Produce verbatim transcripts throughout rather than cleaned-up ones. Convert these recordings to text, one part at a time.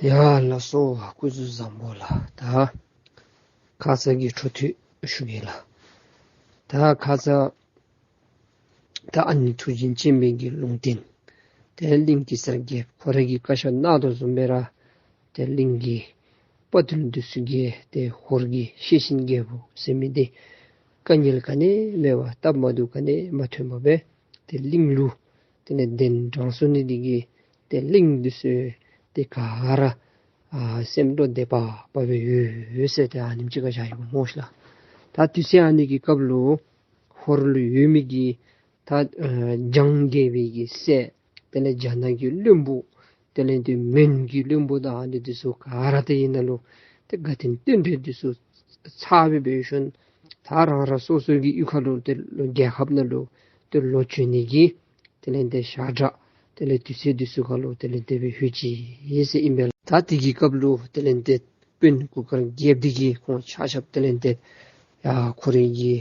ཡ་ལགས་སོ། སྐུ་གཟུགས་བཟང་པོ་ལགས། ད་ཁ་ཙ་གི་འཕྲོ་མཐུད་ཞུ་གེ་ལགས། ད་ཁ་ཙ་ད་ཨ་ནི་ཐུགས་རྗེ་ཆེན་པོའི་གི་ལུང་བསྟན་ཏེ་གླིང་གེ་སར་རྒྱལཔོ་ཁོ་རའི་གི་བཀའ་ཤག་གནང་དོ་བཟུམ་སྦེ་ར་ཏེ་གླིང་གི་དཔའ་བརྟུལ་འདི་ཚུ་གིས་ཏེ་ཧོར་གྱི་ཤེད་ཆེན་རྒྱལ་པོ་ཟེར་མི་འདི་དཀའ་ངལ་ག་ནི་མེད་པར་སྟབས་མ་བདེཝ་ག་ནི་མ་ཐོན་པར་སྦེ་ཏེ་གླིང་ལུ་དེ་ལས་གདན་དྲངས་སོ་ནི་འདི་གིས་ཏེ་གླིང་འདི་ཚུ་ཏེ་ག་ར་ཨ་སེམས་སྤྲོ་བདེ་བག་ཕེབས་སྦེ་ཡོད་ཟེར་ཏེ་ཨ་ནེམ་ཅིག་ཁར་བཞག་ཡི་སྨོ་ཤིག་ལགས། ད་དུས་ཚོད་ཨ་ནི་གི་སྐབས་ལུ་ཧོར་ལུ་ཡོད་མི་གི་ད་ཨ་འཇང་རྒྱལ་པོའི་གི་སྲས་དེ་ལས་རྒྱ་ནག་གི་བློན་པོ་དེ་ལས་ཏེ་མོན་གྱི་བློན་པོ་དང་ཨ་ནི་འདི་ཚུ་ག་ར་ཏེ་ཨ་ནཱ་ལུ་ཏེ་དགའ་སྟོན་རྟེན་འབྲེལ་འདི་ཚུ་ཚར་སྦེ་འབད་ཞིནམ་ད་རང་རང་སོ་སོ་གི་གཡུས་ཁ་ལུ་ཏེ་རྒྱལ་ཁབ་ནང་ལུ་ཏེ་ལོག་བྱོན་ནི་གི་དེ་ལས་ཏེ་ཞག་གྲངས་དེ་ལས་དུས་ཚོད་འདི་ཚུ་ཁ་ལུ་དེ་ལས་ཏེ་སྦེ་ལྷོད་ཅི་ཟེར་ཨིན་པས་ལགས། ད་དེ་གི་སྐབས་ལུ་དེ་ལས་ཏེ་དཔོན་གུར་དཀར་རྒྱལཔོ་འདི་གིས་ཁོང་ཆ་ཁྱབ་དེ་ལས་ཏེ་ཡ་ཁོ་རའི་གི་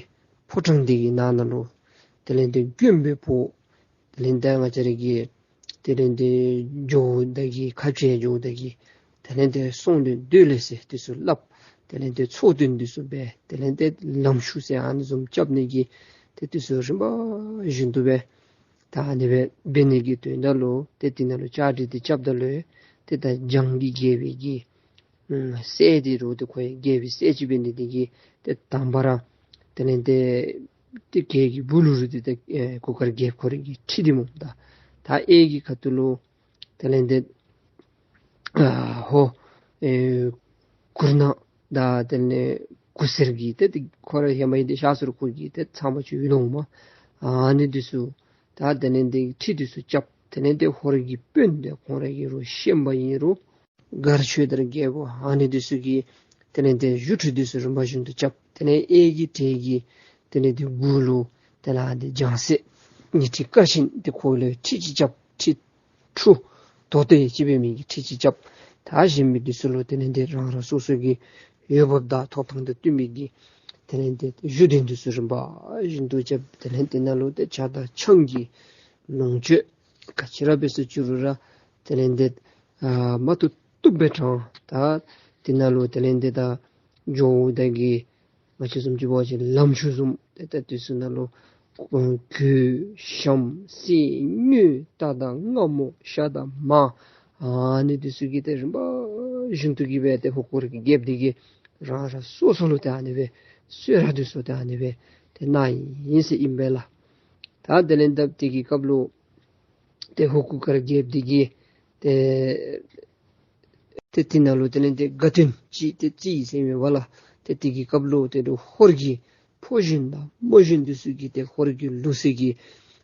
ཕོ་བྲང་འདི་གི་ནང་ན་ལུ་དེ་ལས་ཏེ་དགོན་པའི་ཕོ་དེ་ལས་ཏེ་ང་བཅས་ར་གི་དེ་ལས་ཏེ་ཇོ་བོ་དག་གི་ཁ་ཆེ་ཇོ་བོ་དག་གི་དེ་ལས་ཏེ་གསུང་དོན་འདི་ལས་ཟེར་འདི་ཚུ་སླབ། དེ་ལས་ཏེ་ཚོགས་འདུ་འདི་ཚུ་འབད། དེ་ལས་ཏེ་ལམ་ཞུགས་ཟེར་ཨ་ནི་བཟུམ་རྐྱབ་ནི་གི་ཏེ་འདི་ཚུ་རིམ་པ་བཞིན་དུ་སྦེ་ད་ཨ་ནི་སྦེ་འབད་ནི་གི་དོན་དག་ལུ་ཏེ་འདི་ནང་ལུ་བཅའ་སྒྲིག་འདི་རྐྱབ་ད་ལུ་ཏེ་ད་འཇང་གི་རྒྱལ་པོའི་གི་ཨ་སྲས་འདི་རུ་ཏེ་ཁོ་ཡང་རྒྱལ་པོའི་སྲས་ཅིག་འབད་ནི་འདི་གིས་ཏེ་དང་པ་ར་དེ་ལས་ཏེ་ཏེ་གྱལ་གྱི་སྦུག་ལུ་རུ་ཏེ་ཏེ་ཨེ་གུར་དཀར་རྒྱལཔོ་ཁོ་རའི་གི་ཁྲི་འདི་སྨོ། ད་ད་གཡས་ཀྱི་ཁ་ཐུག་ལུ་དེ་ལས་ཏེ་ཨ་ཧོ་ཨེ་གུར་ནག་དང་དེ་ལས་གུར་སེར་གྱི་ཏེ་ཏེ་ཁོ་ར་ཧེ་མ་ཡི་ཏེ་ཤ་ཟུར་ཁོ་གི་ཏེ་ཚང་མ་ཅིག་ཡོད་དོ་སྨོ། ཨ་ནི་འདི་ཚུ་ད་དེ་ལས་ཏེ་ཁྲི་འདི་ཚུ་རྐྱབ། དེ་ལས་ཏེ་ཧོར་གྱི་དཔོན་ཏེ་ཁོང་ར་གི་རུ་ཤན་པ་ཨིན་རུང་མགར་ཆོས་དར་རྒྱལ་པོ་ཨ་ནི་འདི་ཚུ་གི་དེ་ལས་ཏེ་བཞུགས་ཁྲི་འདི་ཚུ་རིམ་པ་བཞིན་དུ་རྐྱབ། དེ་ལས་གཡས་ཀྱི་གྲལ་གྱི་དེ་ལས་ཏེ་གུ་ལུ་དེ་ལས་ཏེ་ལྗང་སྲས་ཉི་ཁྲི་དཀར་ཆེན་ཏེ་ཁོ་ལུ་ཁྲི་ཅིག་རྐྱབ། ཁྲི་ཁྲུ་དོ་ཏེ་ཅིག་འབད་མི་གི་ཁྲི་ཅིག་རྐྱབ། ད་གཞན་མི་འདི་ཚུ་ལུ་དེ་ལས་ཏེ་རང་རང་སོ་སོ་གི་འོས་འབབ་དང་ཐོབ་ཐང་དང་བསྟུན་མི་གི་དེ་ལས་ཏེ་བཞུགས་གདན་འདི་ཚུ་རིམ་པ་བཞིན་དུ་རྐྱབ། དེ་ལས་ཏེ་ནང་ལུ་ཏེ་ཇ་དང་ཆང་གི་ལོངས་སྤྱོད་ག་ཅི་ར་འབད་སུ་ཅི་རུང་ར་དེ་ལས་ཏེ་ཨ་མ་བཏུབ་བཏུབ་སྦེ་དྲངས། ད་དེ་ནང་ལུ་དེ་ལས་ཏེ་ད་ཇོ་བོ་དག་གི་ང་བཅས་བཟུམ་ཅིག་འབད་བ་ཅིན་ལམ་ཞུགས་བཟུམ་ཏེ་ད་འདི་ཚུ་ནང་ལུ་གོས་ཞྭམོ་གསེར་དངུལ་རྟ་དང་རྔ་མོང་ཤ་དང་མར་ཨ་ནི་འདི་ཚུ་གི་ཏེ་རིམ་པ་བཞིན་དུ་གི་སྦེ་ཏེ་ཧོར་གུར་དཀར་རྒྱལཔོ་འདི་གིས་རང་རང་སོ་སོ་ལུ་ཏེ་ཨ་ནི་སྦེ་གསོལ་རས་འདི་ཚུ་ཏེ་ཨ་ནི་སྦེ་ཏེ་གནང་ཡི་ཟེར་ཨིན་པས་ལགས། ད་དེ་ལས་ཏེ་དེ་གི་སྐབས་ལུ་ཏེ་ཧོར་གུར་དཀར་རྒྱལཔོ་འདི་གིས་ཏེ་ཏེ་དེ་ནང་ལུ་དེ་ལས་ཏེ་དགའ་སྟོན་ཅིག་ཏེ་བརྩི་ཡི་ཟེར་མས་པ་ལགས། ཏེ་དེ་གི་སྐབས་ལུ་ཏེ་ཧོར་གྱི་ཕོ་གཞོན་དང་མོ་གཞོན་འདི་ཚུ་གིས་ཏེ་ཧོར་གྱི་ལུགས་སྲོལ་གྱི་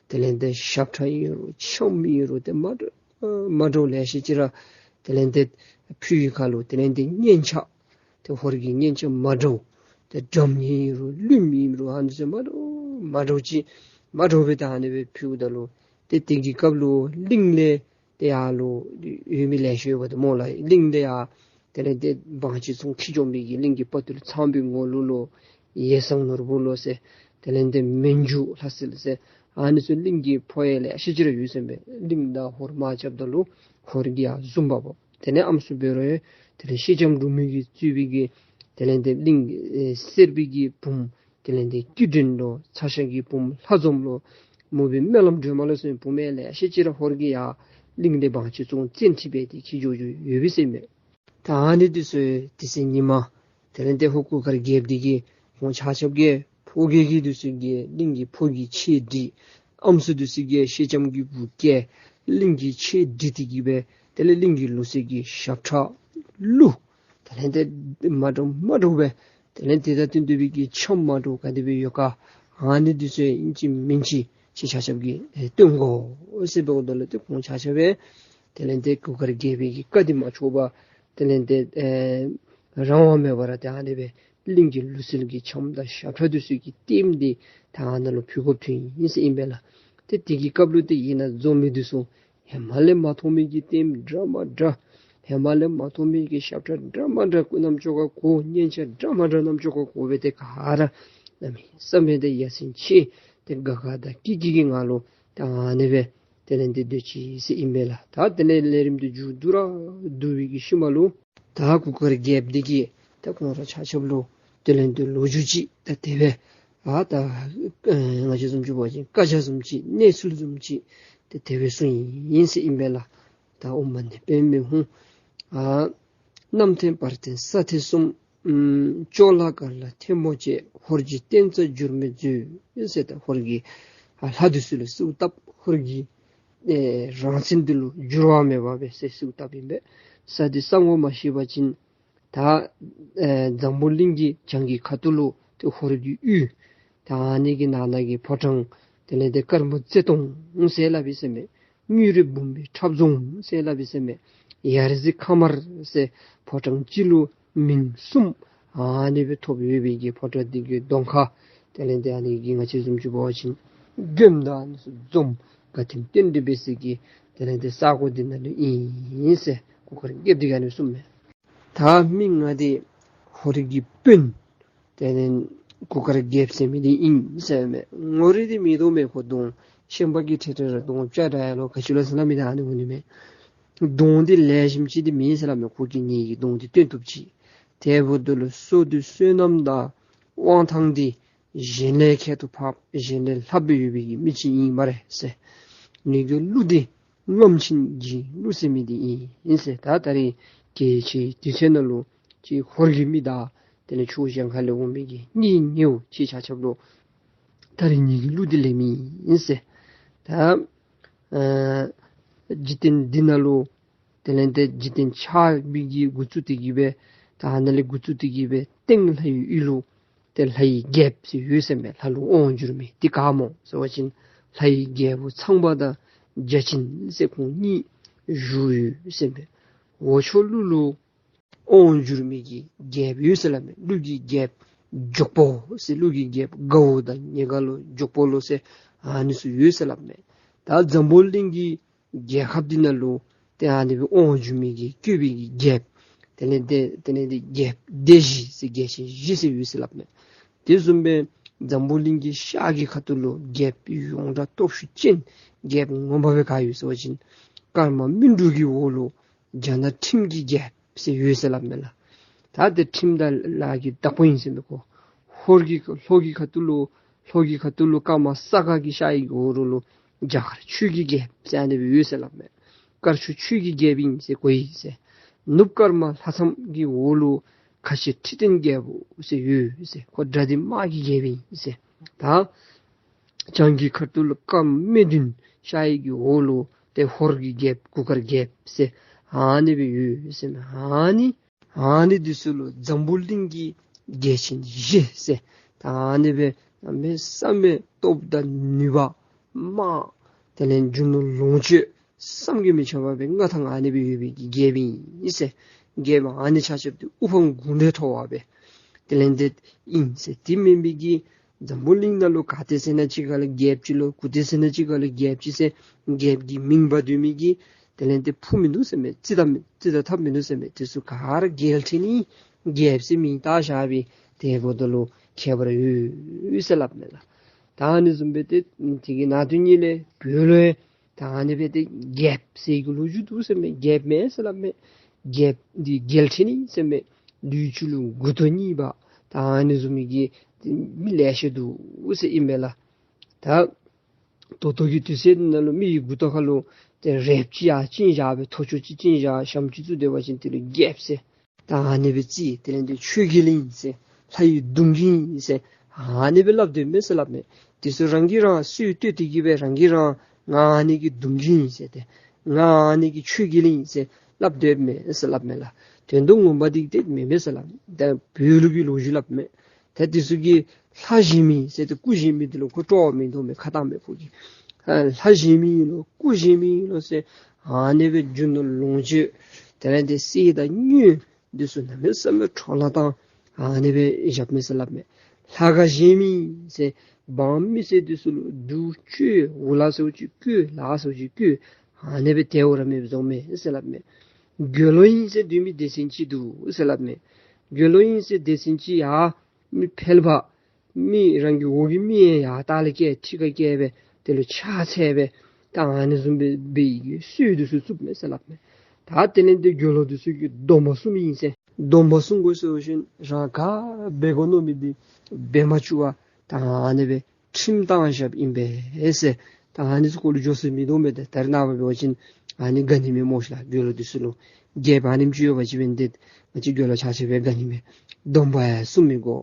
དེ་ལས་ཏེ་ཞབས་ཁྲ་ཨིན་རུང་འཆམ་ཨིན་རུང་ཏེ་མ་འདྲཝ་མ་འདྲཝ་ལེ་ཤ་ཅིག་ར་དེ་ལས་ཏེ་ཕུལ་བའི་ཁར་ལུ་དེ་ལས་ཏེ་སྙན་ཆ་ཏེ་ཧོར་གྱི་སྙན་ཆ་མ་འདྲཝ་ཏེ་སྒྲོམ་ཨིན་རུང་ལུངམ་ཨིན་རུང་ཨ་ནི་ཚུ་མ་འདྲཝ་མ་འདྲཝ་ཅིག་མ་འདྲཝ་སྦེ་ད་ཨ་ནི་སྦེ་ཕུལཝ་ད་ལུ་ཏེ་དེ་གི་སྐབས་ལུ་གླིང་ལས་ཏེ་ཡར་ལུ་ཡོད་མི་ལེ་ཤ་ཡོདཔ་ད་སྨོ་ལགས། གླིང་ལས་ཡར་དེ་ལས་ཏེ་བང་ཆེན་ཚོང་འཁྱིད་འགྱོ་མི་གི་གླིང་གི་དཔའ་བརྟུལ་ཚངས་པའི་ངོ་ལུག་ལོ་ཡེ་སངས་ནོར་བུ་ལོ་ཟེར་དེ་ལས་ཏེ་མན་ཇུ་ལྷ་སྲས་ཟེར་ཨ་ནི་ཚུ་གླིང་གི་ཕོ་ཡང་ལེ་ཤ་ཅིག་ར་ཡོད་ཟེར་མས། གླིང་དང་ཧོར་དམག་རྐྱབ་ད་ལུ་ཧོར་གྱིས་ཡར་བཟུང་འབག་འབག། དེ་ལས་ཨམ་སྲུ་འབད་རུང་དེ་ལས་ཤེལ་ལྕམ་འབྲུག་མོ་གིས་གཙོས་པའི་གི་དེ་ལས་ཏེ་གླིང་ཨེ་སེར་པོའི་གི་བུམོ་དེ་ལས་ཏེ་སྐྱིད་སྒྲོན་ལོ་ཚ་ཤ་གི་བུམོ་ལྷ་འཛོམས་ལོ་མོ་བི་སྨོན་ལམ་སྒྲོལ་མ་ལོ་ཟེར་བུམོ་ཡང་ལེ་ཤ་ཅིག་ར་ཧོར་གྱིས་ཡར་གླིང་ལས་བང་ཆེན་ཚོང་བཙན་ཁྲིད་འབད་དེ་འཁྱིད་འགྱོ་འགྱོ་ཡོད་པས་ཟེར་མས། ད་ཨ་ནི་འདི་ཚུ་དེ་ཚེ་ཉིན་མ་དེ་ལས་ཏེ་ཧོར་གུར་དཀར་རྒྱལཔོ་འདི་གིས་ཁོང་ཆ་ཁྱབ་ཀྱིས་ཕོ་རྒས་ཀྱི་འདི་ཚུ་གིས་གླིང་གི་ཕོ་གི་ཆས་སྒྲིག། ཨམ་སྲུ་འདི་ཚུ་གིས་ཤེལ་ལྕམ་གྱི་བུ་སྐྱེལ། གླིང་གི་ཆས་སྒྲིག་སྟེ་གི་སྦེ་དེ་ལས་གླིང་གི་ལུགས་སྲོལ་གྱི་ཞབས་ཁྲ་གླུ་དེ་ལས་ཏེ་མ་འདྲཝ་མ་འདྲཝ་སྦེ་དེ་ལས་ཏེ་ད་དོན་དུ་བའི་གི་འཆམ་མ་འདྲཝ་ག་དེ་སྦེ་ཡོད་ག་ཨ་ནི་འདི་ཚུ་ཨིན་ཅི་མིན་ཅི་ཁྱེད་ཆ་ཁྱབ་ཀྱིས་ཨེ་སྟོན་དགོ་ཟེར་འབདཝ་ད་ལུ་ཏེ་ཁོང་ཆ་ཁྱབ་སྦེ་དེ་ལས་ཏེ་གུར་དཀར་རྒྱལ་པོའི་གི་བཀའ་འདི་མ་ཆོག་པར་དེ་ལས་ཏེ་ཨེ་རང་དབང་མེད་པར་ཏེ་ཨ་ནི་སྦེ་གླིང་གི་ལུགས་སྲོལ་གྱི་འཆམ་དང་ཞབས་ཁྲ་འདི་ཚུ་གི་ལྟདམོ་འདི་ད་ཨ་ནཱ་ལུ་ཕུལ་དགོཔ་ཐོན་ཡི་ཟེར་ཨིན་པས་ལགས། ཏེ་དེ་གི་སྐབས་ལུ་ཏེ་ཨ་ནཱ་འཛོམས་མི་འདི་ཚུ་ཧེ་མ་ལས་མ་མཐོང་མི་གི་ལྟདམོ་འདྲ་མ་འདྲ་ཧེ་མ་ལས་མ་མཐོང་མི་གི་ཞབས་ཁྲ་འདྲ་མ་འདྲ་གུ་རྣམ་ཅོག་ཁར་གོ་སྙན་ཆ་འདྲ་མ་འདྲ་རྣམ་ཅོག་ཁར་གོ་སྦེ་ཏེ་ག་ར་གནམ་མེད་ས་མེད་ཏེ་ཡ་མཚན་ཆེ་ཏེ་དགའ་དགའ་དང་སྐྱིད་སྐྱིད་ཀྱི་ངང་ལུ་ད་ཨ་ནི་སྦེ་ དེ་ལས་འདི་སྡོད་ཅི་ཟེར་ཨིན་པས་ལགས། ད་དེ་ལས་ལས་རིམ་འདི་མཇུག་བསྡུ་ར་བསྡུ་བའི་གི་ཤུལ་མ་ལུ་ད་གུར་དཀར་རྒྱལཔོ་འདི་གིས་ད་ཁོང་ར་ཆ་ཁྱབ་ལུ་དེ་ལས་འདི་ལོ་རྒྱུས་ཅིག་ད་དེ་སྦེ་ཨ་ད་ཨེ་ང་བཅས་བཟུམ་ཅིག་འབད་བ་ཅིན་བཀའ་རྒྱ་བཟུམ་ཅིག་གནས་ཚུལ་བཟུམ་ཅིག་ད་དེ་སྦེ་གསུངས་ཡི་ཟེར་ཨིན་པས་ལགས། ད་ཨོཾ་མ་ཎི་པདྨེ་ཧཱུྃ། ཨ་གནམ་ཐེམ་བར་ཐེམ་ས་ཐེམ་གསུམ། ཨམ་ཅོག་ལ་དཀར་ལ་ཐལ་མོ་སྦྱར། ཧོར་གྱི་བསྟན་རྩ་འགྱུར་མེད་མཛོད་ཟེར། ད་ཧོར་གྱི་ཨ་ལྷ་འདི་ཚུ་ལུ་གསོལཝ་བཏབ། ཧོར་གྱི་ཨེ་རང་བཙན་འདི་ལུ་འགྱུར་བ་མེད་པ་སྦེ་ཟེར་གསོལཝ་བཏབ་ཨིན་པས། ས་འདི་ས་ངོ་མ་ཤེས་པ་ཅིན་ད་ཨེ་འཛམ་བུ་གླིང་གི་བྱང་གི་ཁ་ཐུག་ལུ་ཏེ་ཧོར་གྱི་ཡུལ། ད་ཨ་ནི་གི་ནང་ན་གི་ཕོ་བྲང་དེ་ལས་འདི་དཀར་མོ་རྩེ་སྟོང་ཟེར་སླབ་ཨིན་ཟེར་མས། དངུལ་རི་འབུམ་པའི་འཁྲབ་རྫོང་ཟེར་སླབ་ཨིན་ཟེར་མས། ཡ་རྩེ་ཁ་དམར་ཟེར་ཕོ་བྲང་སྤྱི་ལོ་མིང་གསུམ་ཨ་ནི་སྦེ་ཐོབ་ཡོད་པའི་གི་ཕོ་བྲང་འདི་གི་གདོང་ཁ་དེ་ལས་འདི་ཨ་ནི་གི་ང་བཅས་བཟུམ་ཅིག་འབད་བ་ཅིན་དགོནམ་དང་ཨ་ནི་ཚུ་འཛོམས་ག་ཐེམ་རྟེན་འབྲེལ་འབད་སའི་གི་དེ་ལས་འདི་ས་གོ་འདི་ནང་ལུ་ཨིན་ཟེར་གུར་དཀར་རྒྱལཔོ་འདི་གིས་ཨ་ནི་གསུངས་མས། ད་མི་ང་འདི་ཧོར་གྱི་དཔོན། དེ་ལས་གུར་དཀར་རྒྱལཔོ་ཟེར་མི་འདི་ཨིན་ཟེར་མས། ངོ་རིས་འདི་མིན་འདུག་མས། ཁོ་གདོང་ཤན་པ་གི་ཁྲི་ཁྲི་ར་གདོང་སྐྱ་འདྲ་ཡ་ལོ་ག་ཅི་ལོ་ཟེར་སླབ་མི་འདི་ཨ་ནི་འོང་ནི་མས། གདོང་འདི་ལེགས་ཤོམ་ཅིག་འདི་མེད་ཟེར་སླབ་མས། ཁོ་གིས་ངེ་གི་གདོང་འདི་སྟོན་བཏུབ་ཅི། དེ་འབདཝ་ད་ལུ་བསོད་བདེ་བསོད་ནམས་དང་དབང་ཐང་འདི་གཞན་ལས་ཁྱད་དུ་འཕགས་གཞན་ལས་ལྷག་པའི་ཡོད་པའི་གི་མི་ཅིག་ཨིན་སྨ་རེ་ཟེར། ངེ་གི་གླུ་འདི་རྔམ་ཆེན་གྱི་གླུ་ཟེར་མི་འདི་ཨིན་ཟེར། ད་ད་རིས་ཀྱི་ཅིག་དུས་ཚོད་ནང་ལུ་ཅིག་ཧོར་གྱི་མི་དང་དེ་ལས་ཕྱོགས་གཞན་ཁ་ལས་འོང་མི་གི་གཉེན་ཉེཝ་ཅིག་ཆ་ཁྱབ་ལུ་ད་རིས་ངེ་གི་གླུ་འདི་ལེན་མི་ཨིན་ཟེར། ད་ཨ་འཇིག་རྟེན་འདི་ནང་ལུ་དེ་ལས་འདི་འཇིག་རྟེན་ཆགས་པའི་གི་འགོ་བཙུགས་ཏེ་གི་སྦེ་ད་ནཱ་ལས་འགོ་བཙུགས་ཏེ་གི་སྦེ་སྟེང་ལྷ་ཡི་ཡུལ་ལུ་ཏེ་ལྷ་ཡི་རྒྱལཔོ་ཟེར་ཡོད་ཟེར་མས། ལྷ་ལུ་དབང་བསྒྱུར་མི་འདི་ག་སྨོ་ཟེར་བ་ཅིན་ལྷ་ཡི་རྒྱལ་པོ་ཚངས་པ་དང་བརྒྱ་བྱིན་ཟེར་ཁོང་གཉིས་བཞུགས་ཡོད་ཟེར་མས། འོག་ཕྱོགས་ཀླུ་ལུ་དབང་བསྒྱུར་མི་གི་རྒྱལཔོ་ཡོད་ཟེར་སླབ་མས། ཀླུ་གི་རྒྱལཔོ་འཇོག་པོ་ཟེར། ཀླུ་གི་རྒྱལཔོ་དགའ་བོ་དང་ཉེ་དགའ་ལུ་འཇོག་པོ་ལུ་ཟེར་ཨ་ནི་ཚུ་ཡོད་ཟེར་སླབ་མས། ད་འཛམ་བུ་གླིང་གི་རྒྱལ་ཁབ་འདི་ནང་ལུ་ཏེ་ཨ་ནི་སྦེ་དབང་བསྒྱུར་མི་གི་བཀོད་པའི་གི་རྒྱལཔོ་དེ་ལས་འདི་དེ་ལས་འདི་རྒྱལཔོ་སྡེ་བཞི་ཟེར་རྒྱལ་ཆེན་བཞི་ཟེར་ཡོད་ཟེར་སླབ་མས། དེ་བཟུམ་སྦེ་འཛམ་བུ་གླིང་གི་ཤར་གྱི་ཁ་ཐུག་ལུ་རྒྱལཔོ་ཡོངས་གྲགས་སྟོབས་ཤུགས་ཅན་རྒྱལཔོ་ངོ་མ་སྦེ་ག་ཡོད་ཟེར་བ་ཅིན་ཀརྨ་སྨིན་དྲུག་གི་འོག་ལུ་རྒྱ་ནག་ཁྲིམས་ཀྱི་རྒྱལཔོ་ཟེར་ཡོད་ཟེར་སླབ་མས་ལགས། ད་དེ་ཁྲིམས་དང་ལཱ་གི་བདག་པོ་ཨིན་ཟེར་མས་ཁོ། ཧོར་གྱི་ལྷོ་གི་ཁ་ཐུག་ལུ་ལྷོ་གི་ཁ་ཐུག་ལུ་ཀརྨ་ས་དགའ་གི་ཤར་གྱི་འོག་རོལ་ལུ་རྒྱ་གར་ཆོས་ཀྱི་རྒྱལཔོ་ཟེར་ཨ་ནི་སྦེ་ཡོད་ཟེར་སླབ་མས། དཀར་ཕྱོགས་ཆོས་ཀྱི་རྒྱལཔོ་ཨིན་ཟེར་གོ་ཡི་ཟེར། ནུབ་ཀརྨ་ལྷ་མཚམས་ཀྱི་འོག་ལུ་ཁ་ཆེ་ཁྲི་སྟེང་རྒྱལ་པོ་ཟེར་ཡོད་ཟེར། ཁོ་དགྲ་འདུལ་དམག་གི་རྒྱལཔོ་ཨིན་ཟེར། ད་བྱང་གི་ཁ་ཐུག་ལུ་ཀརྨ་སྨེ་བདུན། ཤར་གྱི་འོག་ལུ་ཏེ་ཧོར་གྱི་རྒྱལཔོ་གུར་དཀར་རྒྱལཔོ་ཟེར་ཨ་ནི་སྦེ་ཡོད་ཟེར་མས། ཨ་ནི་ཨ་ནི་འདི་ཚུ་ལུ་འཛམ་བུ་གླིང་གི་རྒྱལ་ཆེན་བཞི་ཟེར་ད་ཨ་ནི་སྦེ་གནམ་མེད་ས་མེད་སྟོབས་དང་ནུས་པ་དམག་དེ་ལས་རྒྱུ་ནོར་ལོངས་སྤྱོད་བསམ་གྱིས་མི་ཁྱབ་པ་སྦེ་མངའ་ཐང་ཨ་ནི་སྦེ་ཡོད་པའི་གི་རྒྱལཔོ་ཨིན་ཟེར། རྒྱལཔོ་ཨ་ནི་ཆ་ཁྱབ་འདི་དབུ་འཕང་དགུང་ལས་མཐོ་བ་སྦེ་དེ་ལས་འདི་ཨིན་ཟེར། དེ་མེན་པའི་གི་འཛམ་བུ་གླིང་ནང་ལུ་ག་ཏེ་ཟེར་ན་ཅིག་ཁ་ལུ་རྒྱལཔོ་ཅིག་ལོ་གུ་ཏེ་ཟེར་ན་ཅིག་ཁ་ལུ་རྒྱལཔོ་ཅིག་ཟེར་རྒྱལཔོ་གི་མིང་འབག་སྡོད་མི་གི་དེ་ལས་འདི་ཕུ་མིན་འདུག་ཟེར་མས། རྩིས་ད་མི་རྩིས་ད་ཐབས་མིན་འདུག་ཟེར་མས། དེ་ཚུ་ག་ར་རྒྱལ་ཕྲན་ནི་རྒྱལཔོ་ཟེར་མིང་བཏགས་བཞག་པའི་དེ་འབདཝ་ད་ལུ་ཁྱད་པར་ཡོད་ཟེར་སླབ་མས་ལགས། ད་ཨ་ནི་བཟུམ་སྦེ་ཏེ་དེ་གི་ནང་དོན་ཉིད་ལས་བོད་ལུ་ཡང་ད་ཨ་ནི་སྦེ་ཏེ་རྒྱལཔོ་ཟེར་གྱི་ལོ་རྒྱུས་འདུག་ཟེར་མས། རྒྱལཔོ་མེན་ཟེར་སླབ་མས། རྒྱལཔོ་འདི་རྒྱལ་ཕྲན་ནི་ཟེར་མས། ལུས་གཅིག་ལུ་མགུ་ཏོ་གཉིས་པ་ད་ཨ་ནི་བཟུམ་མའི་གི་མི་ལེ་ཤ་འདུག་ཟེར་ཨིན་མས་ལགས། ད་ད་ལྟོ་གི་དུས་ཚོད་ནང་ལུ་མི་གི་མགུ་ཏོ་ཁ་ལུ་ཏེ་རལཔ་ཅིག་ཡར་བཅིངས་བཞག་སྦེ་ཐོར་ཅོག་ཅིག་བཅིངས་བཞག་ཞྭམོ་ཅིག་བཙུགས་སྡོད་པ་ཅིན་དེ་ལུ་རྒྱལཔོ་ཟེར་ད་ཨ་ནི་སྦེ་བརྩི། དེ་ལས་འདི་ཆོས་རྒྱལ་ཨིན་ཟེར་ལྷ་ཡི་གདུང་རྒྱུད་ཨིན་ཟེར་ཨ་ནི་སྦེ་སླབ་སྡོདཔ་མས་ཟེར་སླབ་མས། དེ་ཚུ་རང་གིས་རང་སུས་བསྟོད་དེ་གི་སྦེ་རང་གིས་རང་ང་ཨ་ནི་གི་གདུང་རྒྱུད་ཨིན་ཟེར་ཏེ་ང་ཨ་ནི་གི་ཆོས་རྒྱལ་ཨིན་ཟེར་སླབ་སྡོདཔ་མས་ཟེར་སླབ་མས་ལགས། དོན་དུ་ངོ་མ་འདི་དེ་མེན་མས་ཟེར་སླབ་མས། ད་བོད་ལུགས་ཀྱི་ལོ་རྒྱུས་སླབ་མས། ད་དེ་ཚུ་གིས་ལྷ་བཞེངས་མི་ཟེར་ཏེ་སྐུ་བཞེངས་མི་འདི་ལུ་ཁོ་སྤྲོ་བ་མིན་འདུག་མས། ཁ་བཏང་མས་ཁོ་གིས། ཨ་ལྷ་བཞེངས་མི་ལོ་སྐུ་བཞེངས་མི་ལོ་ཟེར་ཨ་ནི་སྦེ་རྒྱུ་ནོར་ལོངས་སྤྱོད་དེ་ལས་འདི་གསེར་དང་དངུལ་འདི་ཚུ་གནམ་མེད་ས་མེད་འཕྲོ་བརླག་བཏང་ཨ་ནི་སྦེ་བཞགཔ་མས་ཟེར་སླབ་མས། ལྷ་ཁང་བཞེངས་མི་ཟེར་འབངས་མི་སེར་འདི་ཚུ་ལུ་སྡུག་སྤྱོད་འུ་ལག་ཟེར་བ་ཅིན་བཀོལ་ལག་ཟེར་བ་ཅིན་བཀོལ་ཨ་ནི་སྦེ་དེ་འུ་ར་མེདཔ་བཟོཝ་མས་ཟེར་སླབ་མས། དགེ་སློང་ཨིན་ཟེར་སྡོད་མི་སྡེ་ཚན་ཅིག་འདུག་ཟེར་སླབ་མས། དགེ་སློང་ཨིན་ཟེར་སྡེ་ཚན་ཅིག་ཡང་མི་ཕལ་པ་མི་རང་གི་འོག་གི་མི་ཡང་ཡར་ལྟག་ལས་བཀལ་ཁྲི་ཁར་བཀལ་སྦེ་དེ་ལུ་ཕྱག་འཚལ་སྦེ་ ད་ཨ་ནི་བཟུམ་སྦེ་འབད་ཡི་གི་སྲོལ་འདི་ཚུ་བཙུགསཔ་མས་ཟེར་སླབ་མས། ད་དེ་ལས་འདི་དགེ་སློང་འདི་ཚུ་གིས་སྡོམ་པ་སྲུངམ་ཨིན་ཟེར། སྡོམ་པ་སྲུང་དགོ་ཟེར་བ་ཅིན་རང་ག་འབད་དགོ་མནོ་མི་འདི་འབད་མ་བཅུག་པར་ད་ཨ་ནི་སྦེ་ཁྲིམས་བཏང་བཞགཔ་ཨིན་པས་ཟེར། ད་ཨ་ནི་ཚུ་ཁོ་ལུ་འགྱོ་ས་མིན་འདུག་མས། ད་ད་རེས་ནངས་པ་འབད་བ་ཅིན་ཨ་ནི་ག་ནི་མེད་སྨོ་ཤེས་ལགས། དགེ་སློང་འདི་ཚུ་ལུ་རྒྱལཔོ་ཨ་ནེམ་ཅིག་ཡོད་པ་ཅིན་འབད་ནི་འདི་ང་བཅས་དགེ་སློང་ཆ་ཁྱབ་སྦེ་ག་ནི་མེད། སྡོམ་པ་ཡང་སྲུང་མི་དགོ།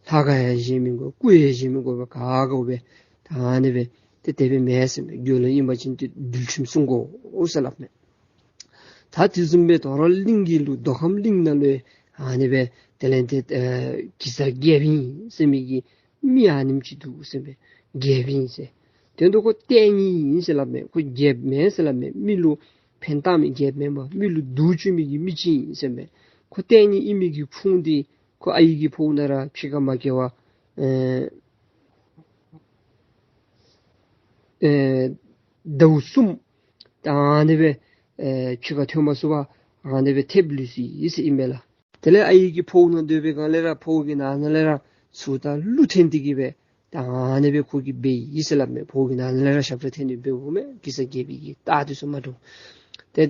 ལྷ་ཁང་ཡང་བཞེངས་མི་དགོ། སྐུ་ཡང་བཞེངས་མི་དགོ་པས། ག་དགོ་པས། ད་ཨ་ནི་སྦེ་ཏེ་དེ་སྦེ་མེན་ཟེར་མས། དགེ་སློང་ཨིན་པ་ཅིན་ཏེ་འདུལ་ཁྲིམས་སྲུང་དགོ་ཟེར་སླབ་མས། ད་དེ་བཟུམ་སྦེ་དོ་རུང་གླིང་གི་ལུ་མདོ་ཁམས་གླིང་ནང་ལུ་ཨ་ནི་སྦེ་དེ་ལས་ཏེ་ཨེ་གེ་སར་རྒྱལཔོ་ཨིན་ཟེར་མི་གི་མི་ཨ་ནེམ་ཅིག་འདུག་ཟེར་མས། རྒྱལཔོ་ཨིན་ཟེར། དེ་འདུག་ཁོ་ལྟས་ངན་ཨིན་ཟེར་སླབ་མས། ཁོ་རྒྱལཔོ་མེན་ཟེར་སླབ་མས། མི་ལུ་ཕན་བཏགས་མི་རྒྱལཔོ་མེན་པར་མི་ལུ་སྡུག་བཅུག་མི་གི་མི་ཅིག་ཨིན་ཟེར་མས། ཁོ་ལྟས་ངན་ཨིན་མི་གི་ཁུངས་འདི་ཁོ་ཨའི་གི་ཕོཝ་ནང་ར་ཕྱི་ཁར་མ་སྐྱེ་བར་ཨེ་ཨེ་ཟླཝ་གསུམ་ད་ཨ་ནི་སྦེ་ཨེ་ཕྱི་ཁར་ཐོན་མ་ཚུགས་པར་ཨ་ནི་སྦེ་ཐེབས་ལུས་སོ་ཡི་ཟེར་ཨིན་པས་ལགས། དེ་ལས་ཨའི་གི་ཕོཝ་ནང་སྡོད་པའི་སྒང་ལས་ར་ཕོཝ་གི་ནང་ན་ལས་ར་ཚུར་ད་ཀླུ་འཐེན་ཏེ་གི་སྦེ་ད་ཨ་ནི་སྦེ་ཁོ་གིས་འབད་ཡི་ཟེར་སླབ་མས། ཕོཝ་གི་ནང་ན་ལས་ར་ཞབས་ཁྲ་འཐེན་ཏེ་འབདཝ་མས། གེ་སར་རྒྱལ་པོའི་གི་རྟགས་འདི་ཚུ་མ་འདྲཝ། ཏེ་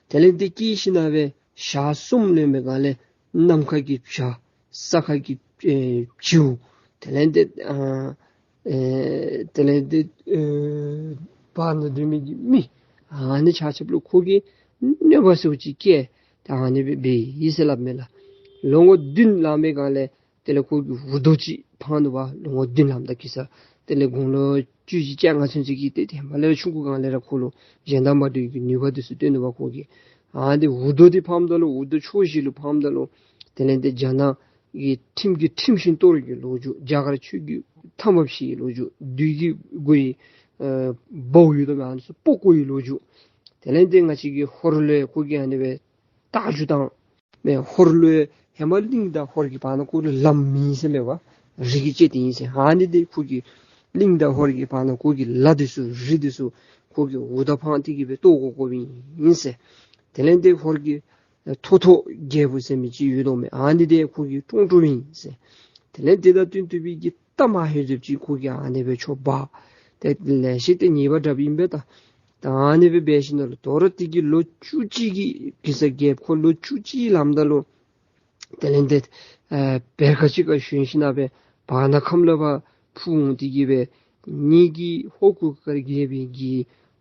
དེ་ལས་འདི་སྐྱེས་ཞིནམ་ལས་ཞག་གསུམ་ལོན་པའི་སྒང་ལས་ནམ་མཁའ་གི་བྱ་ས་ཁ་གི་ཨེ་བྱིའུ་དེ་ལས་འདི་ཨ་ཨེ་དེ་ལས་འདི་ཨེ་བར་ན་སྡོད་མི་གི་མི་ཨ་ནི་ཆ་ཁྱབ་ལུ་ཁོ་གིས་གནོད་པ་ཟེརཝ་ཅིག་བཀལ། ད་ཨ་ནི་སྦེ་འབད་ཡི་ཟེར་སླབ་མས་ལགས། ལོ་ངོ་བདུན་ལང་པའི་སྒང་ལས་དེ་ལས་ཁོ་གིས་འུར་རྡོ་ཅིག་འཕང་ནུག་པ། ལོ་ངོ་བདུན་ལངམ་ད་གེ་སར་དེ་ལས་དགུང་ལོ་བཅུ་བཞི་བཅོ་ལྔ་ཚུན་ཚོད་ཀྱི་ཏེ་ཧེ་མ་ལས་ཆུང་ཀུའི་སྒང་ལས་ར་ཁོ་ལུ་གཞན་དང་མ་འདྲ་བའི་གི་ནུས་པ་འདི་ཚུ་སྟོན་ནུག་པ། ཁོ་གིས་ཨ་འདི་འུར་རྡོ་འདི་འཕངམ་ད་ལུ་འུར་རྡོ་ཕྱོགས་བཞི་ལུ་འཕངམ་ད་ལུ་དེ་ལས་འདི་རྒྱ་ནག་གི་ཁྲིམས་ཀྱིས་ཁྲིམས་བཞིན་གཏོར་བའི་གི་ལོ་རྒྱུས། རྒྱ་གར་ཆོས་ཀྱིས་ཐ་མ་བཤིག་པའི་ལོ་རྒྱུས། བདུད་ཀྱི་མགོ་ཡི་ཨེ་སྦཝ་ཡོད་དོ་མས། ཨ་ནི་ཚུ་སྤོ་བཀོ་བའི་ལོ་རྒྱུས། དེ་ལས་འདི་ང་བཅས་ཀྱི་ཧོར་ལུ་ཁོ་གིས་ཨ་ནི་སྦེ་རྟ་རྒྱུག་བཏང་མས། ཧོར་ལུ་ཧེ་མ་གླིང་དང་ཧོར་གྱི་བར་ན་ཁོ་ལུ་ལམ་མེད་ཟེར་མས་པ། རི་གིས་བཅད་དེ་ཨིན་ཟེར། ཨ་ནི་འདི་ཁོ་གིས་གླིང་དང་ཧོར་གྱི་བར་ན་ཁོ་གིས་ལ་འདི་ཚུ་རི་འདི་ཚུ་ཁོ་གིས་འུར་རྡོ་འཕང་སྟེ་གི་སྦེ་གཏོར་བཀོ་བཀོཝ་ཨིན་ཟེར། དེ་ལས་འདི་ཧོར་གྱི་ཐོ་ཐོ་རྒྱལ་པོ་ཟེར་མི་ཅིག་ཡོད་དོ་མས། ཨ་ནི་འདི་ཁོ་གིས་བཀྲོངས་བཀྲོངསམ་ཨིན་ཟེར། དེ་ལས་འདི་དང་བསྟུན་ཏེ་སྦེ་གི་རྟ་མ་ཧེ་ཟེརཝ་ཅིག་ཁོ་གིས་ཨ་ནི་སྦེ་འཕྱོག་འབག། ཏེ་ལེ་ཤ་ཏེ་ཉེས་པ་དྲགཔ་ཨིན་པས་ད། ད་ཨ་ནི་སྦེ་འབད་ཞིནམ་ལས་དོ་རུང་དེ་གི་ལོ་བཅུ་གཅིག་གི་གེ་སར་རྒྱལཔོ་ཁོ་ལོ་བཅུ་གཅིག་ལངམ་ད་ལུ་དེ་ལས་འདི་ཨེ་བེར་ཁ་ཅིག་ཁར་ཞོན་ཞིནམ་ལས་སྦེ་བར་ན་ཁམས་ལས་ཕར་འཕུར་འོང་སྟེ་གི་སྦེ་ངེ་གི་ཧོར་གུར་དཀར་རྒྱལ་པོའི་གི་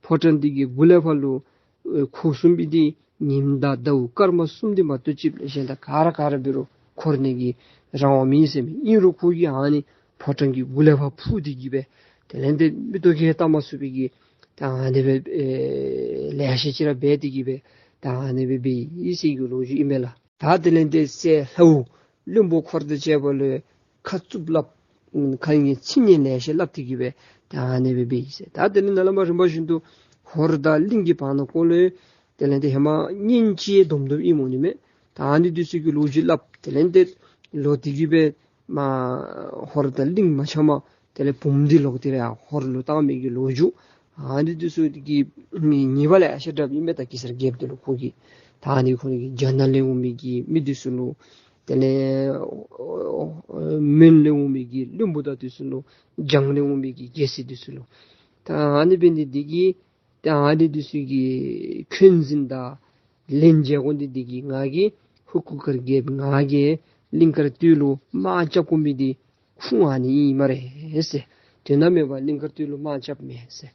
ཕོ་བྲང་འདི་གི་གུ་ལས་ཕར་ལུ་ཨེ་ཁོ་གསུམ་པོ་འདི་ཉིམ་དང་ཟླཝ་སྐར་མ་གསུམ་འདི་མ་གཏོགས་ཅིག་ལས་གཞན་དག་ག་ར་ག་ར་འབད་རུང་འཁོར་ནི་གི་རང་དབང་མེད་ཟེར་མས། ཨིན་རུང་ཁོ་གིས་ཨ་ནི་ཕོ་བྲང་གི་གུ་ལས་ཕར་འཕུར་ཏེ་གི་སྦེ་དེ་ལས་འདི་མིག་ཏོ་གིས་བལྟ་མ་ཚུགས་པའི་གི་ད་ཨ་ནི་སྦེ་ཨེ་ལེ་ཤ་ཅིག་ར་འབད་དེ་གི་སྦེ་ད་ཨ་ནི་སྦེ་འབད་ཡི་ཟེར་གྱི་ལོ་རྒྱུས་ཨིན་པས་ལགས། ད་དེ་ལས་འདི་སྲས་ལྷ་བུ་བློན་པོ་འཁོར་དང་བཅས་པ་ལུ་ཁ་རྩུབ་སླབ། ཁ་ངན་ཚིག་ངན་ལེ་ཤ་སླབ་སྟེ་གི་སྦེ་ད་ཨ་ནི་སྦེ་འབད་ཡི་ཟེར། ད་དེ་ལས་ནཱ་ལས་མར་རིམ་པ་བཞིན་དུ་ཧོར་དང་གླིང་གི་བར་ན་ཁོ་ལུ་དེ་ལས་འདི་ཧེ་མ་གཉེན་གཅིག་སྡོམ་སྡོམ་ཨིནམ་འོང་ནི་མས། ད་ཨ་ནི་འདི་ཚུ་གི་ལོ་རྒྱུས་སླབ། དེ་ལས་འདི་ལོག་སྟེ་གི་སྦེ་མར་ཧོར་དང་གླིང་མ་འཆམ་པར་དེ་ལས་བུམོ་འདི་ལོག་སྟེ་ར་ཧོར་ལུ་བཏང་མི་གི་ལོ་རྒྱུས། ཨ་ནི་འདི་ཚུ་གི་མི་ཉེས་པ་ལེ་ཤ་དྲགཔ་ཨིན་པས། ད་གེ་སར་རྒྱལཔོ་འདི་ལུ་ཁོ་གིས་ད་ཨ་ནི་ཁོ་གིས་རྒྱ་ནག་ལས་འོང་མི་གི་མི་འདི་ཚུ་ལུ་དེ་ལས་མོན་ལས་འོང་མི་གི་བློན་པོ་དང་འདི་ཚུ་ལུ་འཇང་ལས་འོང་མི་གི་རྒྱལ་སྲིད་འདི་ཚུ་ལུ་ད་ཨ་ནི་འབད་ནི་འདི་གིས་ཏེ་ཨ་ནི་འདི་ཚུ་གི་འཁོན་འཛིན་དང་ལན་འཇལ་དགོ་ནི་འདི་གིས་ང་གིས་ཧོར་གུར་དཀར་རྒྱལཔོ་ང་གིས་གླིང་དཀར་སྟོད་ལུ་དམག་རྐྱབ་དགོ་མི་འདི་ཁུངས་ཨ་ནི་ཨིན་སྨ་རེ་ཟེར། དོན་དག་མེད་པར་གླིང་དཀར་སྟོད་ལུ་དམག་རྐྱབ་མེན་ཟེར།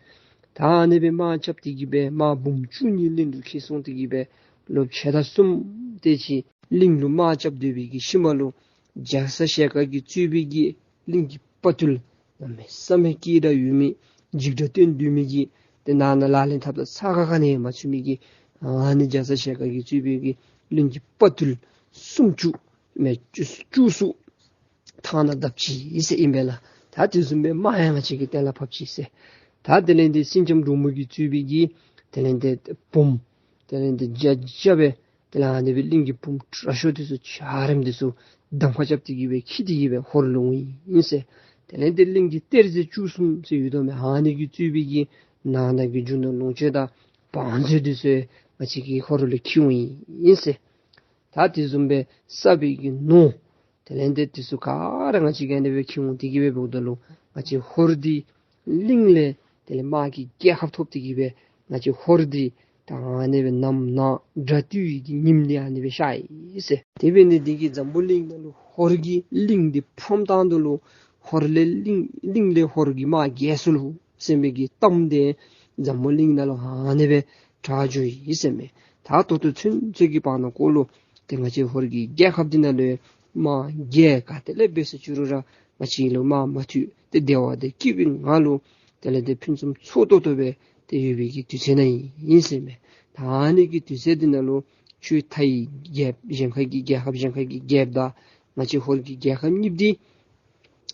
ད་ཨ་ནི་སྦེ་དམག་རྐྱབ་སྟེ་གི་སྦེ་དམག་འབུམ་བཅུ་གཉིས་གླིང་དུ་འཁྱིད་སོང་སྟེ་གི་སྦེ་ལོ་ཕྱེད་དང་གསུམ་དེ་ཅིག་གླིང་ལུ་དམག་རྐྱབ་སྡོད་པའི་གི་ཤུལ་མ་ལུ་རྒྱ་ཚ་ཞལ་དཀར་གྱིས་གཙོས་པའི་གི་གླིང་གི་དཔའ་རྟུལ་གནམ་མེད་ས་མེད་སྐད་གྲགས་ཡོད་མི་འཇིགས་སྒྲ་སྟོན་སྡོད་མི་གི་ཏེ་ནང་ན་ལག་ལེན་འཐབ་ད་ས་ཁ་ག་ནི་ཡང་མ་ཚུད་མི་གི་ཨ་ནི་རྒྱ་ཚ་ཞལ་དཀར་གྱིས་གཙོས་པའི་གི་གླིང་གི་དཔའ་རྟུལ་སུམ་ཅུ་མེན་བཅུ་བཅུ་གསུམ་ཐང་ནང་བརྡབ་ཅི་ཟེར་ཨིན་པས་ལགས། ད་དེ་བཟུམ་སྦེ་དམག་ཡང་ང་བཅས་ཀྱིས་གཏན་ལ་ཕབ་ཅི་ཟེར། ད་དེ་ལས་འདི་སེང་ལྕམ་འབྲུག་མོ་གིས་གཙོས་པའི་གི་དེ་ལས་འདི་བུམོ་དེ་ལས་འདི་བརྒྱ་བརྒྱ་སྦེ་དེ་ལས་ཨ་ནི་སྦེ་གླིང་གི་བུམོ་དྲག་ཤོས་འདི་ཚུ་འཇའ་རིསམོ་འདི་ཚུ་གདམ་ཁ་རྐྱབ་སྟེ་གི་སྦེ་འཁྱིད་དེ་གི་སྦེ་ཧོར་ལུ་འོང་ཡི་ཟེར། དེ་ལས་འདི་གླིང་གི་གཏེར་མཛོད་བཅུ་གསུམ་ཟེར་ཡོད་དོ་མས། ཨ་ནི་གིས་གཙོས་པའི་གི་ནང་ན་གི་རྒྱུ་ནོར་ལོངས་སྤྱོད་དང་བང་མཛོད་འདི་ཚུ་ང་བཅས་ཀྱིས་ཧོར་ལུ་འཁྱིད་འོང་ཡི་ཟེར། ད་དེ་བཟུམ་སྦེ་བསགས་པའི་གི་ནོར་དེ་ལས་འདི་འདི་ཚུ་ག་ར་ང་བཅས་ཀྱིས་ཨ་ནི་སྦེ་འཁྱིད་འོང་སྟེ་གི་སྦེ་འབདཝ་ད་ལུ་ང་བཅས་ཧོར་འདི་གླིང་ལས་ དེ་ལས་དམག་གི་རྒྱལ་ཁ་ཐོབ་སྟེ་གི་སྦེ་ང་བཅས་ཧོར་འདི་ད་ཨ་ནི་སྦེ་ནམ་ནངས་དགྲ་བཏུལ་གྱི་ཉིནམ་འདི་ཨ་ནི་སྦེ་ཤར་ཡི་ཟེར། དེ་འབད་ནི་འདི་གིས་འཛམ་བུ་གླིང་ནང་ལུ་ཧོར་གྱི་གླིང་འདི་ཕམ་བཏང་དོ་ལོ། ཧོར་ལས་གླིང་གླིང་ལས་ཧོར་གྱི་དམག་རྒྱལ་སོ་ལོ་ཟེར་མི་གི་གཏམ་འདི་འཛམ་བུ་གླིང་ནང་ལུ་ཨ་ནི་སྦེ་གྲགས་འགྱོ་ཡི་ཟེར་མས། ད་ད་ལྟོ་ཚུན་ཚོད་ཀྱི་བར་ན་ཀོ་ལུ་ཏེ་ང་བཅས་ཧོར་གྱི་རྒྱལ་ཁབ་འདི་ནང་ལུ་དམག་རྒྱལ་ག་ཏེ་ལས་འབད་ཟེར་ཅི་རུང་ར་ང་བཅས་ལུ་དམག་མ་ཐུལ་ཏེ་བདེ་བ་དང་སྐྱིད་པའི་ངང་ལུ་དེ་ལས་ཏེ་ཕུན་སུམ་ཚོགས་ཏོག་ཏོ་སྦེ་ཏེ་ཡོད་པའི་གི་དུས་ཚོད་ནང་ཨིན་ཟེར་མས། ད་ཨ་ནི་གི་དུས་ཚོད་འདི་ནང་ལུ་ཆུ་མཐའི་རྒྱལཔོ་གཞན་ཁ་གི་རྒྱལ་ཁབ་གཞན་ཁ་གི་རྒྱལཔོ་དང་ང་བཅས་ཧོར་གྱི་རྒྱལ་ཁབ་གཉིས་འདི་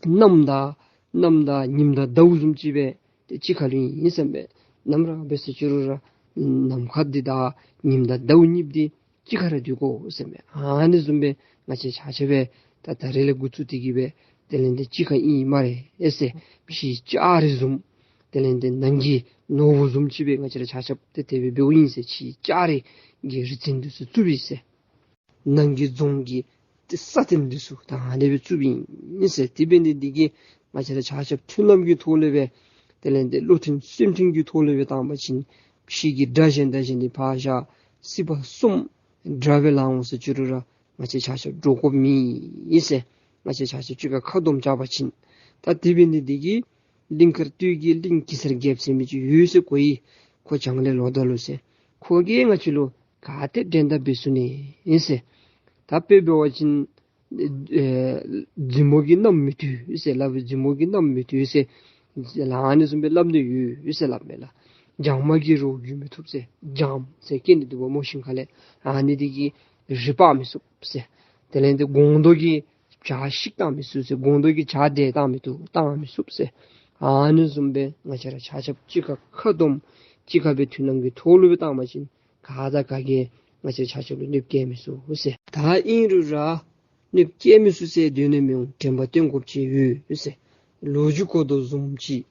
གནམ་དང་གནམ་དང་ཉིམ་དང་ཟླཝ་བཟུམ་ཅིག་སྦེ་ཏེ་གཅིག་ཁར་ལུ་ཨིན་ཟེར་མས། ནམ་ར་འབད་ཟེར་ཅི་རུང་ར་ནམ་མཁའ་འདི་དང་ཉིམ་དང་ཟླཝ་གཉིས་འདི་གཅིག་ཁར་ར་སྡོད་དགོ་ཟེར་མས། ཨ་ནི་བཟུམ་སྦེ་ང་བཅས་ཆ་ཁྱབ་སྦེ་ད་ད་རེས་ལས་འགོ་བཙུགས་ཏེ་གི་སྦེ་དེ་ལས་ཏེ་གཅིག་ཁར་ཨིན་སྨ་རེ་ཨེ་ཟེར། ཕྱི་ལྕགས་རི་བཟུམ་དེ་ལས་ཏེ་ནང་གི་ནོར་བུ་བཟུམ་ཅིག་སྦེ་ང་བཅས་ར་ཆ་ཁྱབ་ཏེ་དེ་སྦེ་འབདཝ་ཨིན་ཟེར། ཕྱི་ལྕགས་རི་གི་རི་བཙན་འདི་ཚུ་བཙུགས་པས་ཟེར། ནང་གི་རྫོང་གི་ཏེ་ས་སྟེང་འདི་ཚུ་ད་ཨ་ནི་སྦེ་བཙུགསཔ་ཨིན་ཟེར། དེ་འབད་ནི་འདི་གིས་ང་བཅས་ར་ཆ་ཁྱབ་མཐུན་ལམ་གྱི་ཐོག་ལས་སྦེ་དེ་ལས་ཏེ་བློ་མཐུན་སེམས་མཐུན་གྱི་ཐོག་ལས་སྦེ་བཏང་པ་ཅིན་ཕྱི་གི་དགྲ་གཞན་དང་གཞན་འདི་ཕར་བཞག། སྲིད་པ་གསུམ་དགྲ་སྦེ་ལང་འོང་ཟེར་ཅི་རུང་ར་ང་བཅས་ཆ་ཁྱབ་འདྲོག་དགོཔ་མེད་ཟེར། ང་བཅས་ཆ་ཁྱབ་གཅིག་ཁར་ཁ་བསྡོམས་བཞག་པ་ཅིན། ད་དེ་འབད་ནི་འདི་གིས་གླིང་དཀར་སྟོད་ཀྱི་གླིང་གེ་སར་རྒྱལཔོ་ཟེར་མི་ཅིག་ཡོད་ཟེར་གོ་ཡི། ཁོ་བྱང་ལས་ལོག་ད་ལོ་ཟེར། ཁོ་གིས་ང་བཅས་ལུ་ག་ཏེ་འགྲན་ཟླ་འབད་ཚུགས་ནི་ཨིན་ཟེར། ད་དཔེ་འབད་བ་ཅིན་ཨེ་མཛུབ་མོ་གིས་བསྣམས་མི་ཐུབ་ཟེར་སླབ་པའི་མཛུབ་མོ་གིས་བསྣམས་མི་ཐུབ་ཟེར། ལ་ཨ་ནི་བཟུམ་སྦེ་སླབ་ནི་ཡོད་ཟེར་སླབ་མས་ལགས། འཇང་མ་གིས་རོ་བརྒྱུ་མི་ཐུབ་ཟེར། འཇང་ཟེར་སྐད་ནི་འདུག་པ་སྨོ་ཞིང་ཁ་ལས། ཨ་ནི་འདི་གིས་རི་སྤར་མི་ཚུགས་ཟེར། དེ་ལས་ཏེ་སྒོང་རྡོག་གིས་བྱག་བཤིག་བཏང་མི་ཚུགས་ཟེར། སྒོང་རྡོག་གིས་བྱག་འདྲེན་བཏང་མི་ཐུབ་བཏང་མི་ཚུགས་ཟེར། ཨ་ནི་བཟུམ་སྦེ་ང་བཅས་ར་ཆ་ཁྱབ་གཅིག་ཁར་ཁ་བསྡོམས་གཅིག་ཁར་སྦེ་མཐུན་ལམ་གྱི་ཐོག་ལུ་སྦེ་བཏང་པ་ཅིན་ག་དང་ག་གིས་ང་བཅས་ཆ་ཁྱབ་ལུ་གནོདཔ་བཀལ་མི་ཚུགས་ཟེར། ད་ཨིན་རུང་ར་གནོདཔ་བཀལ་མི་ཚུགས་ཟེར་སྡོད་ནི་མི་འོང་། དྲན་པ་བསྟེན་དགོཔ་ཅིག་ཡོད་ཟེར། ལོ་རྒྱུས་གོ་དོ་བཟུམ་ཅིག་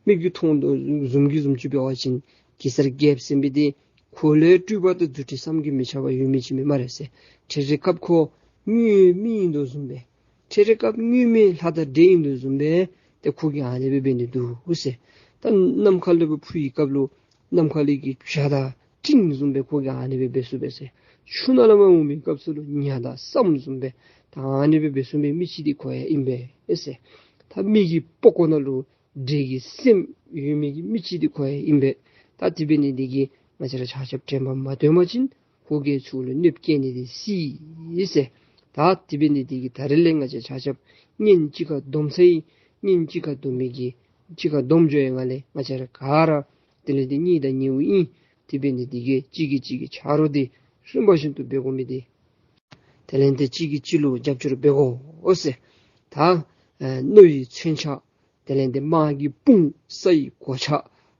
མིག་གིས་མཐོང་དོ་བཟུམ་གྱི་བཟུམ་ཅིག་འབད་བ་ཅིན་གེ་སར་རྒྱལཔོ་ཟེར་མི་འདི་ཁོ་ལས་སྤྲུལ་པ་དང་རྫུ་འཕྲུལ་བསམ་གྱིས་མི་ཁྱབ་པ་ཡོད་མི་ཅིག་མས་སྨ་རེ་ཟེར། འཕྲལ་རི་སྐབས་ཁོ་དངོས་མི་ཨིན་དོ་བཟུམ་སྦེ། འཕྲལ་རི་སྐབས་དངོས་མི་ལྷ་དང་འདྲེ་ཨིན་དོ་བཟུམ་སྦེ་ཏེ་ཁོ་གིས་ཨ་ནི་སྦེ་འབད་ནི་འདུག་ཟེར། ད་ནམ་མཁའ་ལས་སྦེ་འཕུར་བའི་སྐབས་ལུ་ནམ་མཁའ་ལས་ཀྱི་བྱ་དང་སྤྲིན་བཟུམ་སྦེ་ཁོ་གིས་ཨ་ནི་སྦེ་འབད་ཚུགས་པས་ཟེར། ཆུ་ནང་ལས་མར་འོང་བའི་སྐབས་སུ་ལུ་ཉ་དང་སྲམ་བཟུམ་སྦེ་ད་ཨ་ནི་སྦེ་འབད་ཚུགས་པའི་མི་ཅིག་འདི་ཁོ་ཡང་ཨིན་པས་ཟེར། ད་མི་གི་པགས་ཀོ་ནང་ལུ་འདྲེ་གི་སེམས་ཡོད་མི་གི་མི་ཅིག་འདི་ཁོ་ཡང་ཨིན་པས། ད་དེ་འབད་ནི་འདི་གིས་ང་བཅས་ར་ཆ་ཁྱབ་དྲན་པ་མ་བཏོན་པ་ཅིན་ཁོ་གིས་ཚུར་ལུ་གནོདཔ་བཀལ་ནི་འདི་སྲིད་ཟེར། ད་དེ་འབད་ནི་འདི་གིས་ད་རེས་ལས་ང་བཅས་ཆ་ཁྱབ་གཉེན་གཅིག་ཁར་སྡོམ་ས་ཨིན། གཉེན་གཅིག་ཁར་སྡོམ་མི་གི་གཅིག་ཁར་སྡོམ་འགྱོ་བའི་ངང་ལས་ང་བཅས་ར་ག་ར་དེ་ལས་ཏེ་གཉེན་དང་ཉེཝ་ཨིན། དེ་འབད་ནི་འདི་གིས་གཅིག་གིས་གཅིག་གི་ཆ་རོགས་འདི་རིམ་པ་བཞིན་དུ་འབད་དགོ་མི་འདི་དེ་ལས་ཏེ་གཅིག་གིས་གཅིག་ལུ་རྒྱབ་སྐྱོར་འབད་དགོ་ཟེར། ད་ཨེ་རྣོ་ཡི་མཚོན་ཆ་དེ་ལས་ཏེ་དམག་གི་དཔུང་ས་ཡི་གོ་ཆ་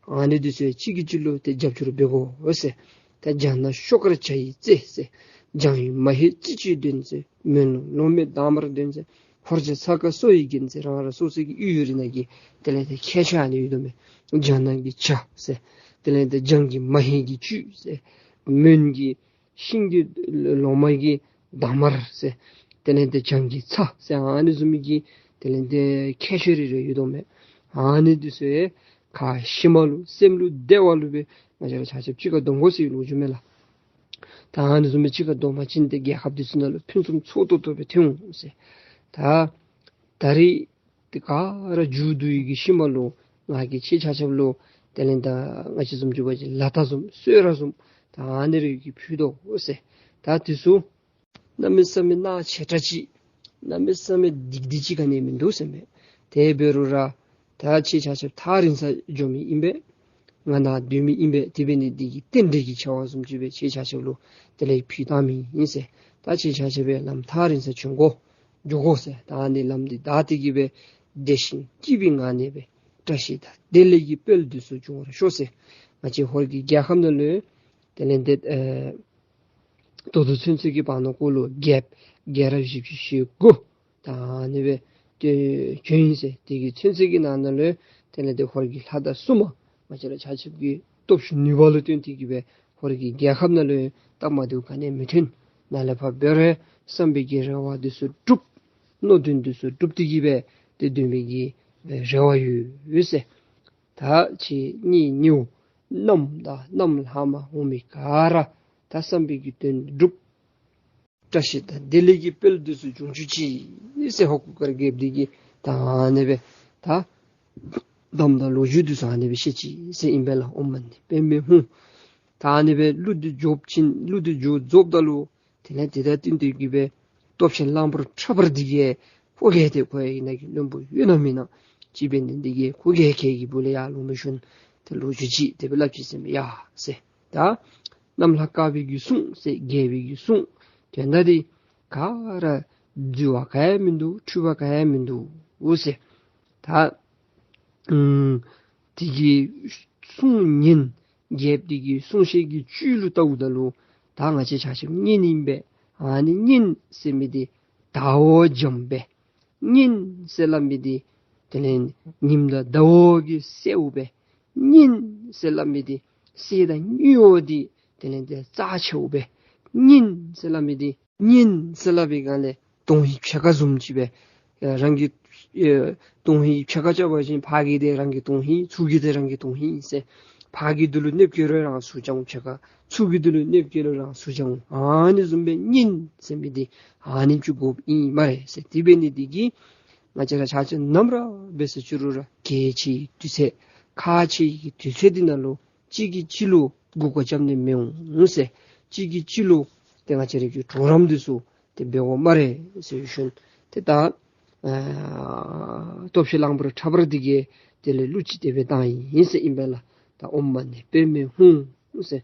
ཨ་ནི་འདི་ཚུ་གཅིག་གིས་གཅིག་ལུ་ཏེ་རྒྱབ་སྐྱོར་འབད་དགོ་ཟེར། ད་བྱ་ནག་ཤོག་དཀར་བྱ་ཡི་རྩེ་ཟེར། བྱང་ཡི་མ་ཧེ་རྩེ་གཅིག་འདོན་ཟེར། མོན་ལུང་ལོ་མའི་དར་དམར་འདོན་ཟེར། ཧོར་བྱ་ཚ་ཁ་སོ་ཡི་རྒྱན་ཟེར། རང་རང་སོ་སོ་གི་ཡུལ་ཡུལ་རི་ནང་གི་དེ་ལས་ཏེ་ཁྱད་ཆོས་ཨ་ནི་ཡོད་དོ་མས། བྱ་ནག་གི་བྱ་ཟེར། དེ་ལས་ཏེ་བྱང་གི་མ་ཧེ་གི་བཅུད་ཟེར། མོན་གྱི་ཤིང་གི་ལོ་མ་གི་དར་དམར་ཟེར། དེ་ལས་ཏེ་བྱང་གི་ཚ་ཟེར། ཨ་ནི་བཟུམ་མའི་གི་དེ་ལས་ཏེ་ཁྱད་ཆོས་རེ་རེ་ཡོད་དོ་མས། ཨ་ནི་འདི་ཚུ་ཡང་ཁ་ཞི་མ་ལུ་སེམས་ལུ་བདེ་བ་ལུ་སྦེ་ང་བཅས་ར་ཆ་ཁྱབ་གཅིག་ཁར་སྡོམ་དགོ་ཟེར་ལོ་རྒྱུས་མས་ལགས། ད་ཨ་ནི་བཟུམ་སྦེ་གཅིག་ཁར་སྡོམ་པ་ཅིན་ཏེ་རྒྱལ་ཁབ་འདི་ཚུ་ནང་ལུ་ཕུན་སུམ་ཚོགས་ཏོག་ཏོ་སྦེ་ཐོན་འོང་ཟེར། ད་ད་རེས་ཏེ་ག་ར་མཇུག་བསྡུ་ཡི་གི་ཤུལ་མ་ལུ་ང་གིས་ཁྱེད་ཆ་ཁྱབ་ལུ་དེ་ལས་ད་ང་བཅས་བཟུམ་ཅིག་འབད་བ་ཅིན་ལག་རྟགས་བཟུམ་གསོལ་རས་བཟུམ་ད་ཨ་ནི་རེ་གི་ཕུལ་དོ་ཟེར། ད་འདི་ཚུ་གནམ་མེད་ས་མེད་ནག་ཆེ་དྲགས་ཅིག་གནམ་མེད་ས་མེད་སྡིག་སྡིག་ཅིག་ག་ནི་མིན་འདུག་ཟེར་མས། དེ་འབད་རུང་ར་ད་ཁྱེད་ཆ་ཁྱབ་ཐག་རིང་ས་འགྱོ་མི་ཨིན་པས། ང་ནཱ་སྡོད་མི་ཨིན་པས། དེ་འབད་ནི་འདི་གིས་རྟེན་འབྲེལ་གྱི་ཆེ་བ་བཟུམ་ཅིག་སྦེ་ཁྱེད་ཆ་ཁྱབ་ལུ་དེ་ལས་ཕུལ་བཏང་མི་ཨིན་ཟེར། ད་ཁྱེད་ཆ་ཁྱབ་སྦེ་ལམ་ཐག་རིང་ས་བྱོན་དགོ་འགྱོ་དགོ་ཟེར། ད་ཨ་ནི་ལམ་འདི་བདའ་སྟེ་གི་སྦེ་བདེ་ཞིང་སྐྱིད་པའི་ངང་ནས་སྦེ་བཀྲ་ཤིས་དང་བདེ་ལེགས་ཀྱི་དཔལ་འདི་ཚུ་འབྱུང་བར་ཤོག་ཟེར། ང་བཅས་ཧོར་གྱི་རྒྱལ་ཁབ་ནང་ལུ་དེ་ལས་ཏེ་ཨེ་ད་ལྟོ་ཚུན་ཚོད་ཀྱི་བར་ན་ཀོ་ལུ་རྒྱལཔོ་རྒྱལ་རབས་བཞི་བཅུ་ཞེ་དགུ་ད་ཨ་ནི་སྦེ་ཏེ་བྱོན་ཡི་ཟེར། དེ་གི་ཚུན་ཚོད་ཀྱི་ནང་ན་ལུ་དེ་ལས་ཏེ་ཧོར་གྱི་ལྷ་དང་སྲུང་མ་ང་བཅས་ར་ཆ་ཁྱབ་ཀྱི་སྟོབས་ཤུགས་ནུས་པ་ལུ་བརྟེན་ཏེ་གི་སྦེ་ཧོར་གྱི་རྒྱལ་ཁབ་ནང་ལུ་སྟབས་མ་བདེཝ་ག་ནི་མི་ཐོན། ནཱ་ལས་ཕར་འབད་རུང་བསམ་པའི་གི་རེ་བ་འདི་ཚུ་འགྲུབ། སྨོན་འདུན་འདི་ཚུ་འགྲུབ་སྟེ་གི་སྦེ་ཏེ་སྡོད་པའི་གི་རེ་བ་ཡོད་ཟེར། ད་ཁྱེད་གཉེན་ཉེཝ་མནའམ་དང་མནའམ་ལྷག་མ་འོང་མི་ག་ར་ད་བསམ་པའི་གི་དོན་འགྲུབ། བཀྲ་ཤིས་དང་བདེ་ལེགས་ཀྱི་དཔལ་འདི་ཚུ་འབྱུང་བཅུག་ཅིག་ཟེར་ཧོར་གུར་དཀར་རྒྱལཔོ་འདི་གིས་ད་ཨ་ནི་སྦེ་ད་གདམས་དང་ལོ་རྒྱུས་འདི་ཚུ་ཨ་ནི་སྦེ་བཤད་ཅི་ཟེར་ཨིན་པས་ལགས། ཨོཾ་མ་ཎི་པདྨེ་ཧཱུྃ། ད་ཨ་ནི་སྦེ་གླུ་འདི་རྫོགས་ཅི། གླུ་འདི་རྫོགས་རྫོགསཔ་ད་ལུ་དེ་ལས་དེ་དང་བསྟུན་ཏེ་གི་སྦེ་སྟོབས་ཆེན་གླང་པོ་ཁྲ་འབར་འདི་གིས་ཁོ་གིས་ཏེ་ཁོ་ཡང་ནཱ་གི་བློན་པོ་ཡོད་ན་མེད་ན་ཅིག་འབད་ནི་འདི་གིས་ཁོ་གིས་ཁོ་གི་སྦུག་ལས་ཡར་ལོང་སྦེ་ཞོན་ཏེ་ལོ་རྒྱུས་ཅིག་དེ་སྦེ་སླབ་ཅི་ཟེར་མས། ཡ་ཟེར། ད་གནམ་ལྷ་དཀར་པོའི་གི་གསུང་ཟེར་རྒྱལ་པོའི་གི་གསུང་དོན་དག་འདི་ག་ར་རྫུས་པ་ག་ཡང་མིན་འདུག། འཁྲུལ་པ་ག་ཡང་མིན་འདུག་འོ་ཟེར། ད་ཨམ་དེ་གི་གསུང་ཉན་རྒྱལཔོ་འདི་གི་གསུང་བཤད་ཀྱི་བཅུད་ལུ་བལྟཝ་ད་ལུ་ད་ང་བཅས་ཆ་ཁྱབ་གཉེན་ཨིན་པས། ཨ་ནི་གཉེན་ཟེར་མི་འདི་ཟླཝ་འཇམ་པས། གཉེན་ཟེར་སླབ་མི་འདི་དེ་ལས་ཉིམ་དང་ཟླཝ་གིས་སེལཝ་སྦེ། གཉེན་ཟེར་སླབ་མི་འདི་སེར་དང་སྨྱུག་འདི་དེ་ལས་འདི་རྩ་ཆེཝ་སྦེ། གཉེན་ཟེར་སླབ་མི་འདི་གཉེན་ཟེར་སླབ་པའི་སྒང་ལས་དོན་ཧིང་ཕྱེད་ཀ་བཟུམ་ཅིག་སྦེ། ཨེ་རང་གི་ཨེ་དོན་ཧིང་ཕྱེད་ཀ་རྐྱབ་པ་ཅིན་ཕར་གི་འདི་རང་གི་དོན་ཧིང་ཚུར་གི་འདི་རང་གི་དོན་ཧིང་ཟེར། ཕར་གི་འདི་ལུ་གནོདཔ་བཀལ་རུང་རང་ཚུར་རྐྱབ་འོང་ཕྱེད་ཀ། ཚུར་གི་འདི་ལུ་གནོདཔ་བཀལ་རུང་རང་ཚུར་རྐྱབ་འོང་། ཨ་ནི་བཟུམ་སྦེ་གཉེན་ཟེར་མི་འདི་ཨ་ནེམ་ཅིག་དགོཔ་ཨིན་སྨ་རེ་ཟེར། དེ་འབད་ནི་འདི་གིས་ང་བཅས་ར་ཆ་ཁྱབ་ནམ་ར་འབད་ཟེར་ཅི་རུང་ར་གལ་ཆེ་དུས་ཚོད་ཁག་ཆེ་གི་དུས་ཚོད་འདི་ནང་ལུ་གཅིག་གིས་གཅིག་ལུ་མགུ་སྐོར་རྐྱབ་ནི་མི་འོང་ཟེར། གཅིག་གིས་གཅིག་ལུ་ཏེ་ང་བཅས་ར་གི་གྲོགས་རམ་འདི་ཚུ་ཏེ་འབད་དགོ་སྨ་རེ་ཟེར་ཞུ་ནི། ཏེ་ད་ཨ་སྟོབས་ཆེན་གླང་པོ་ཁྲ་འབར་འདི་གིས་དེ་ལས་གླུ་ཅིག་དེ་སྦེ་བཏང་ཡི་ཟེར་ཨིན་པས་ལགས། ད་ཨོཾ་མ་ཎི་པདྨེ་ཧཱུྃ་ཟེར།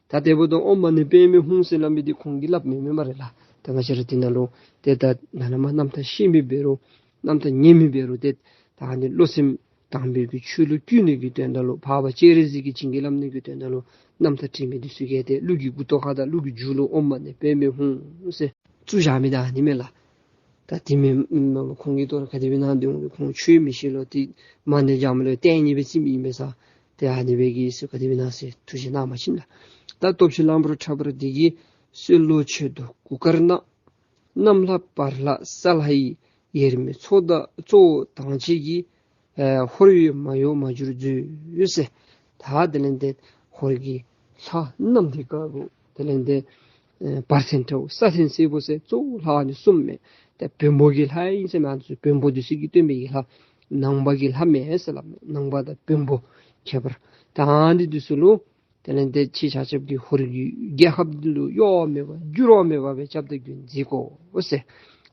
ད་དེ་འབདཝ་ད་ཨོཾ་མ་ཎི་པདྨེ་ཧཱུྃ་ཟེར་སླབ་མི་འདི་ཁོང་གིས་སླབ་མི་མེན་སྨ་རེ་ལགས། ད་ང་བཅས་ར་འདི་ནང་ལུ་ཏེ་ད་ན་ན་མ་རྣམ་ཐར་ཤེས་མི་འབད་རུང་རྣམ་ཐར་ཉན་མི་འབད་རུང་ཏེ་ད་ཨ་ནི་བློ་སེམས་དམ་པའི་གི་ཆོས་ལུ་བསྐུལ་ནི་གི་དོན་དག་ལུ་འཕགས་པ་སྤྱན་རས་གཟིགས་ཀྱིས་བྱིན་གྱིས་བརླབ་ནི་གི་དོན་དག་ལུ་རྣམ་ཐར་འབྲི་མི་འདི་ཚུ་གིས་ཏེ་གླུ་གི་མགུ་ཏོ་ཁ་དང་གླུ་གི་མཇུག་ལུ་ཨོཾ་མ་ཎི་པདྨེ་ཧཱུྃ་ཟེར་བཙུགས་བཞག་མི་ད་ཨ་ནི་མས་ལགས། ད་དེ་མེན་ཁོང་གིས་དོ་རུང་ག་དེ་སྦེ་གནང་སྟེ་འོང་ཁོང་ཆོས་མི་ཤེས་ལོ། ཏེ་མ་ཎི་རྒྱབ་ལུ་ཏེ་ཨ་ནི་སྦེ་བརྩི་མི་ཨིན་པས་ས། ཏེ་ཨ་ནི་སྦེ་གི་ཚུ་ག་དེ་སྦེ་གནང་ཟེར་ཐུགས་རྗེ་གནང་བ་ཅིན་ལགས། ད་སྟོབས་ཆེན་གླང་པོ་ཁྲ་འབར་འདི་གིས་གསོལ་ལོ་མཆོད་དོ་གུར་དཀར་ནག། གནམ་ལྷ་བར་ལྷ་ས་ལྷ་ཡི། དབྱེར་མེད་ཚོགས་དང་གཙོ་བོ་དང་བཅས་ཀྱིས། ཨེ་ཧོར་ཡུལ་མ་གཡོ་མ་འགྱུར་མཛོད་ཟེར། ད་དེ་ལས་ཏེ་ཧོར་གྱི་ལྷ་གནམ་དེ་ཀ་བོ་དེ་ལས་ཏེ་ཨེ་བར་ཐེན་ཁྲ་བོ་ས་ཐེན་སེར་པོ་ཟེར་གཙོ་བོ་ལྷ་ཨ་ནི་གསུམ་མས། ཏེ་བོན་པོ་གི་ལྷ་ཨིན་ཟེར་མས། ཨ་ནི་ཚུ་བོན་པོ་འདི་ཚུ་གིས་སྟོན་པའི་གི་ལྷ། ནང་པ་གི་ལྷ་མེན་ཟེར་སླབ་མས། ནང་པ་དང་བོན་པོ་ཁྱད་པར། ད་ཨ་ནི་འདི་ཚུ་ལུ་དེ་ལས་ཏེ་ཁྱེད་ཆ་ཁྱབ་ཀྱིས་ཧོར་གྱི་རྒྱལ་ཁབ་འདི་ལུ་གཡོ་བ་མེད་པར་འགྱུར་བ་མེད་པར་སྦེ་སྐྱབས་དང་མགོན་མཛད་དགོ་ཟེར།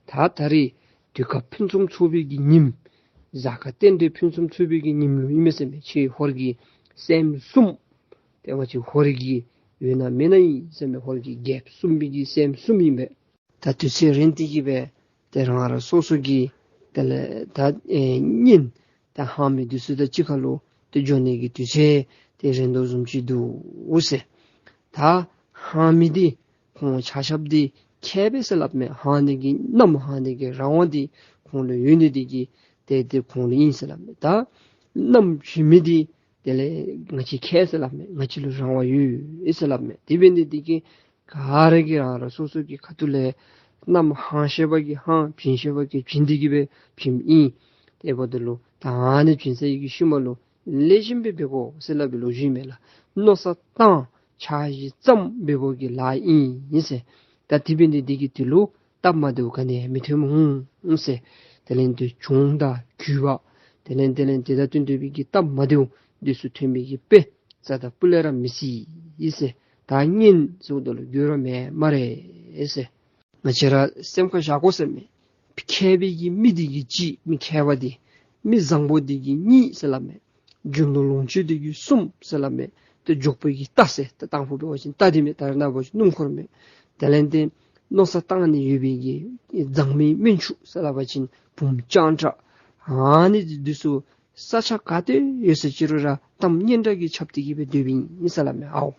ད་ད་རེས་དུས་སྐབས་ཕུན་སུམ་ཚོགས་པའི་གི་ཉིནམ་གཟའ་སྐར་རྟེན་འབྲེལ་ཕུན་སུམ་ཚོགས་པའི་གི་ཉིནམ་ལུ་ཨིན་མས་ཟེར་མས། ཁྱེད་ཧོར་གྱི་སྲསམོ་གསུམ་ཏེ་ང་བཅས་ཧོར་གྱི་ཡོད་ན་མེད་ན་ཨིན་ཟེར་མས། ཧོར་གྱི་རྒྱལཔོ་གསུམ་པའི་གི་སྲསམོ་གསུམ་ཨིན་པས། ད་དུས་ཚོད་རན་ཏེ་གི་སྦེ་ཏེ་རང་རང་སོ་སོ་གི་དེ་ལས་ད་ཨེ་གཉེན་ད་ཧང་མི་འདི་ཚུ་དང་གཅིག་ཁར་ལུ་ཏེ་འགྱོ་ནི་གི་དུས་ཚོད་ཏེ་རན་དོ་བཟུམ་ཅིག་འདུག་ཟེར། ད་ཧང་མི་འདི་ཁོང་ཆ་ཁྱབ་འདི་མཁས་པས་ཟེར་སླབ་མས། ཧང་ནི་གི་མནའམ་ཧང་ནི་གི་རང་དབང་འདི་ཁོང་ལུ་ཡོད་ནི་འདི་གིས་ཏེ་ཏེ་ཁོང་ལུ་ཨིན་ཟེར་སླབ་མས། ད་མནའམ་བྱིན་མི་འདི་དེ་ལས་ང་བཅས་མཁས་ཟེར་སླབ་མས། ང་བཅས་ལུ་རང་དབང་ཡོད་ཟེར་སླབ་མས། དེ་འབད་ནི་འདི་གིས་ག་ར་གིས་རང་རང་སོ་སོ་གི་ཁ་ཐུག་ལས་མནའམ་ཧང་ཤེས་པ་གིས་ཧང་བྱིན་ཤེས་པ་གིས་བྱིན་ཏེ་གི་སྦེ་བྱིནམ་ཨིན། དེ་འབདཝ་ད་ལུ་ད་ཨ་ནི་བྱིན་ཚར་བའི་གི་ཤུལ་མ་ལུ་ལེགས་ཤོམ་སྦེ་འབད་དགོ་ཟེར་སླབ་པའི་ལོ་རྒྱུས་མས་ལགས། མནོ་བསམ་བཏང་འཆར་གཞི་བརྩམ་འབད་བ་གི་ལཱ་ཨིན་ཟེར། ད་དེ་འབད་ནི་འདི་གིས་དེ་ལུ་སྟབས་མ་བདེཝ་ག་ནི་ཡང་མི་ཐོན་འོང་ཟེར། དེ་ལས་ཏེ་གྱོང་དང་རྒུད་པ་དེ་ལས་དེ་ལས་དེ་དང་བསྟུན་ཏེ་སྦེ་གི་སྟབས་མ་བདེཝ་འདི་ཚུ་ཐོན་མི་གི་དཔེ་རྩ་དང་སྤུ་ལས་ར་མི་སྲིད་ཟེར། ད་གཉེན་ཟེརཝ་ད་ལུ་འགྱུར་བ་མེད་སྨ་རེ་ཟེར། ང་བཅས་ར་སེམས་ཁར་བཞག་དགོ་ཟེར་མས། མཁས་པའི་གི་མི་འདི་གིས་གཅིག། མི་མཁས་པ་འདི་མི་བཟང་པོ་འདི་གིས་གཉིས་ཟེར་སླབ་མས། རྒྱུ་ནོར་ལོངས་སྤྱོད་འདི་གིས་གསུམ་ཟེར་སླབ་མས། ཏེ་འཇོག་པོ་གིས་རྟ་ཟེར། ད་དང་ཕུ་འབད་བ་ཅིན་རྟ་འདི་མས། ད་རེས་ནངས་པ་ཅིན་སྣུམ་འཁོར་མས། དེ་ལས་ཏེ་མནོ་བསམ་བཏང་ནི་ཡོད་པའི་གི་མཛངས་མི་སྨན་ཆུང་ཟེར་སླབ་པ་ཅིན་བུམོ་སྤྱང་ཀྲ། ཨ་ནི་འདི་ཚུ་ས་ཆ་ག་ཏེ་ཡོད་ཟེར་ཅི་རུང་ར་གཏམ་སྙན་གྲགས་ཀྱིས་ཁྱབ་སྟེ་གི་སྦེ་སྡོདཔ་ཨིན་ཟེར་སླབ་མས། ཨའོ་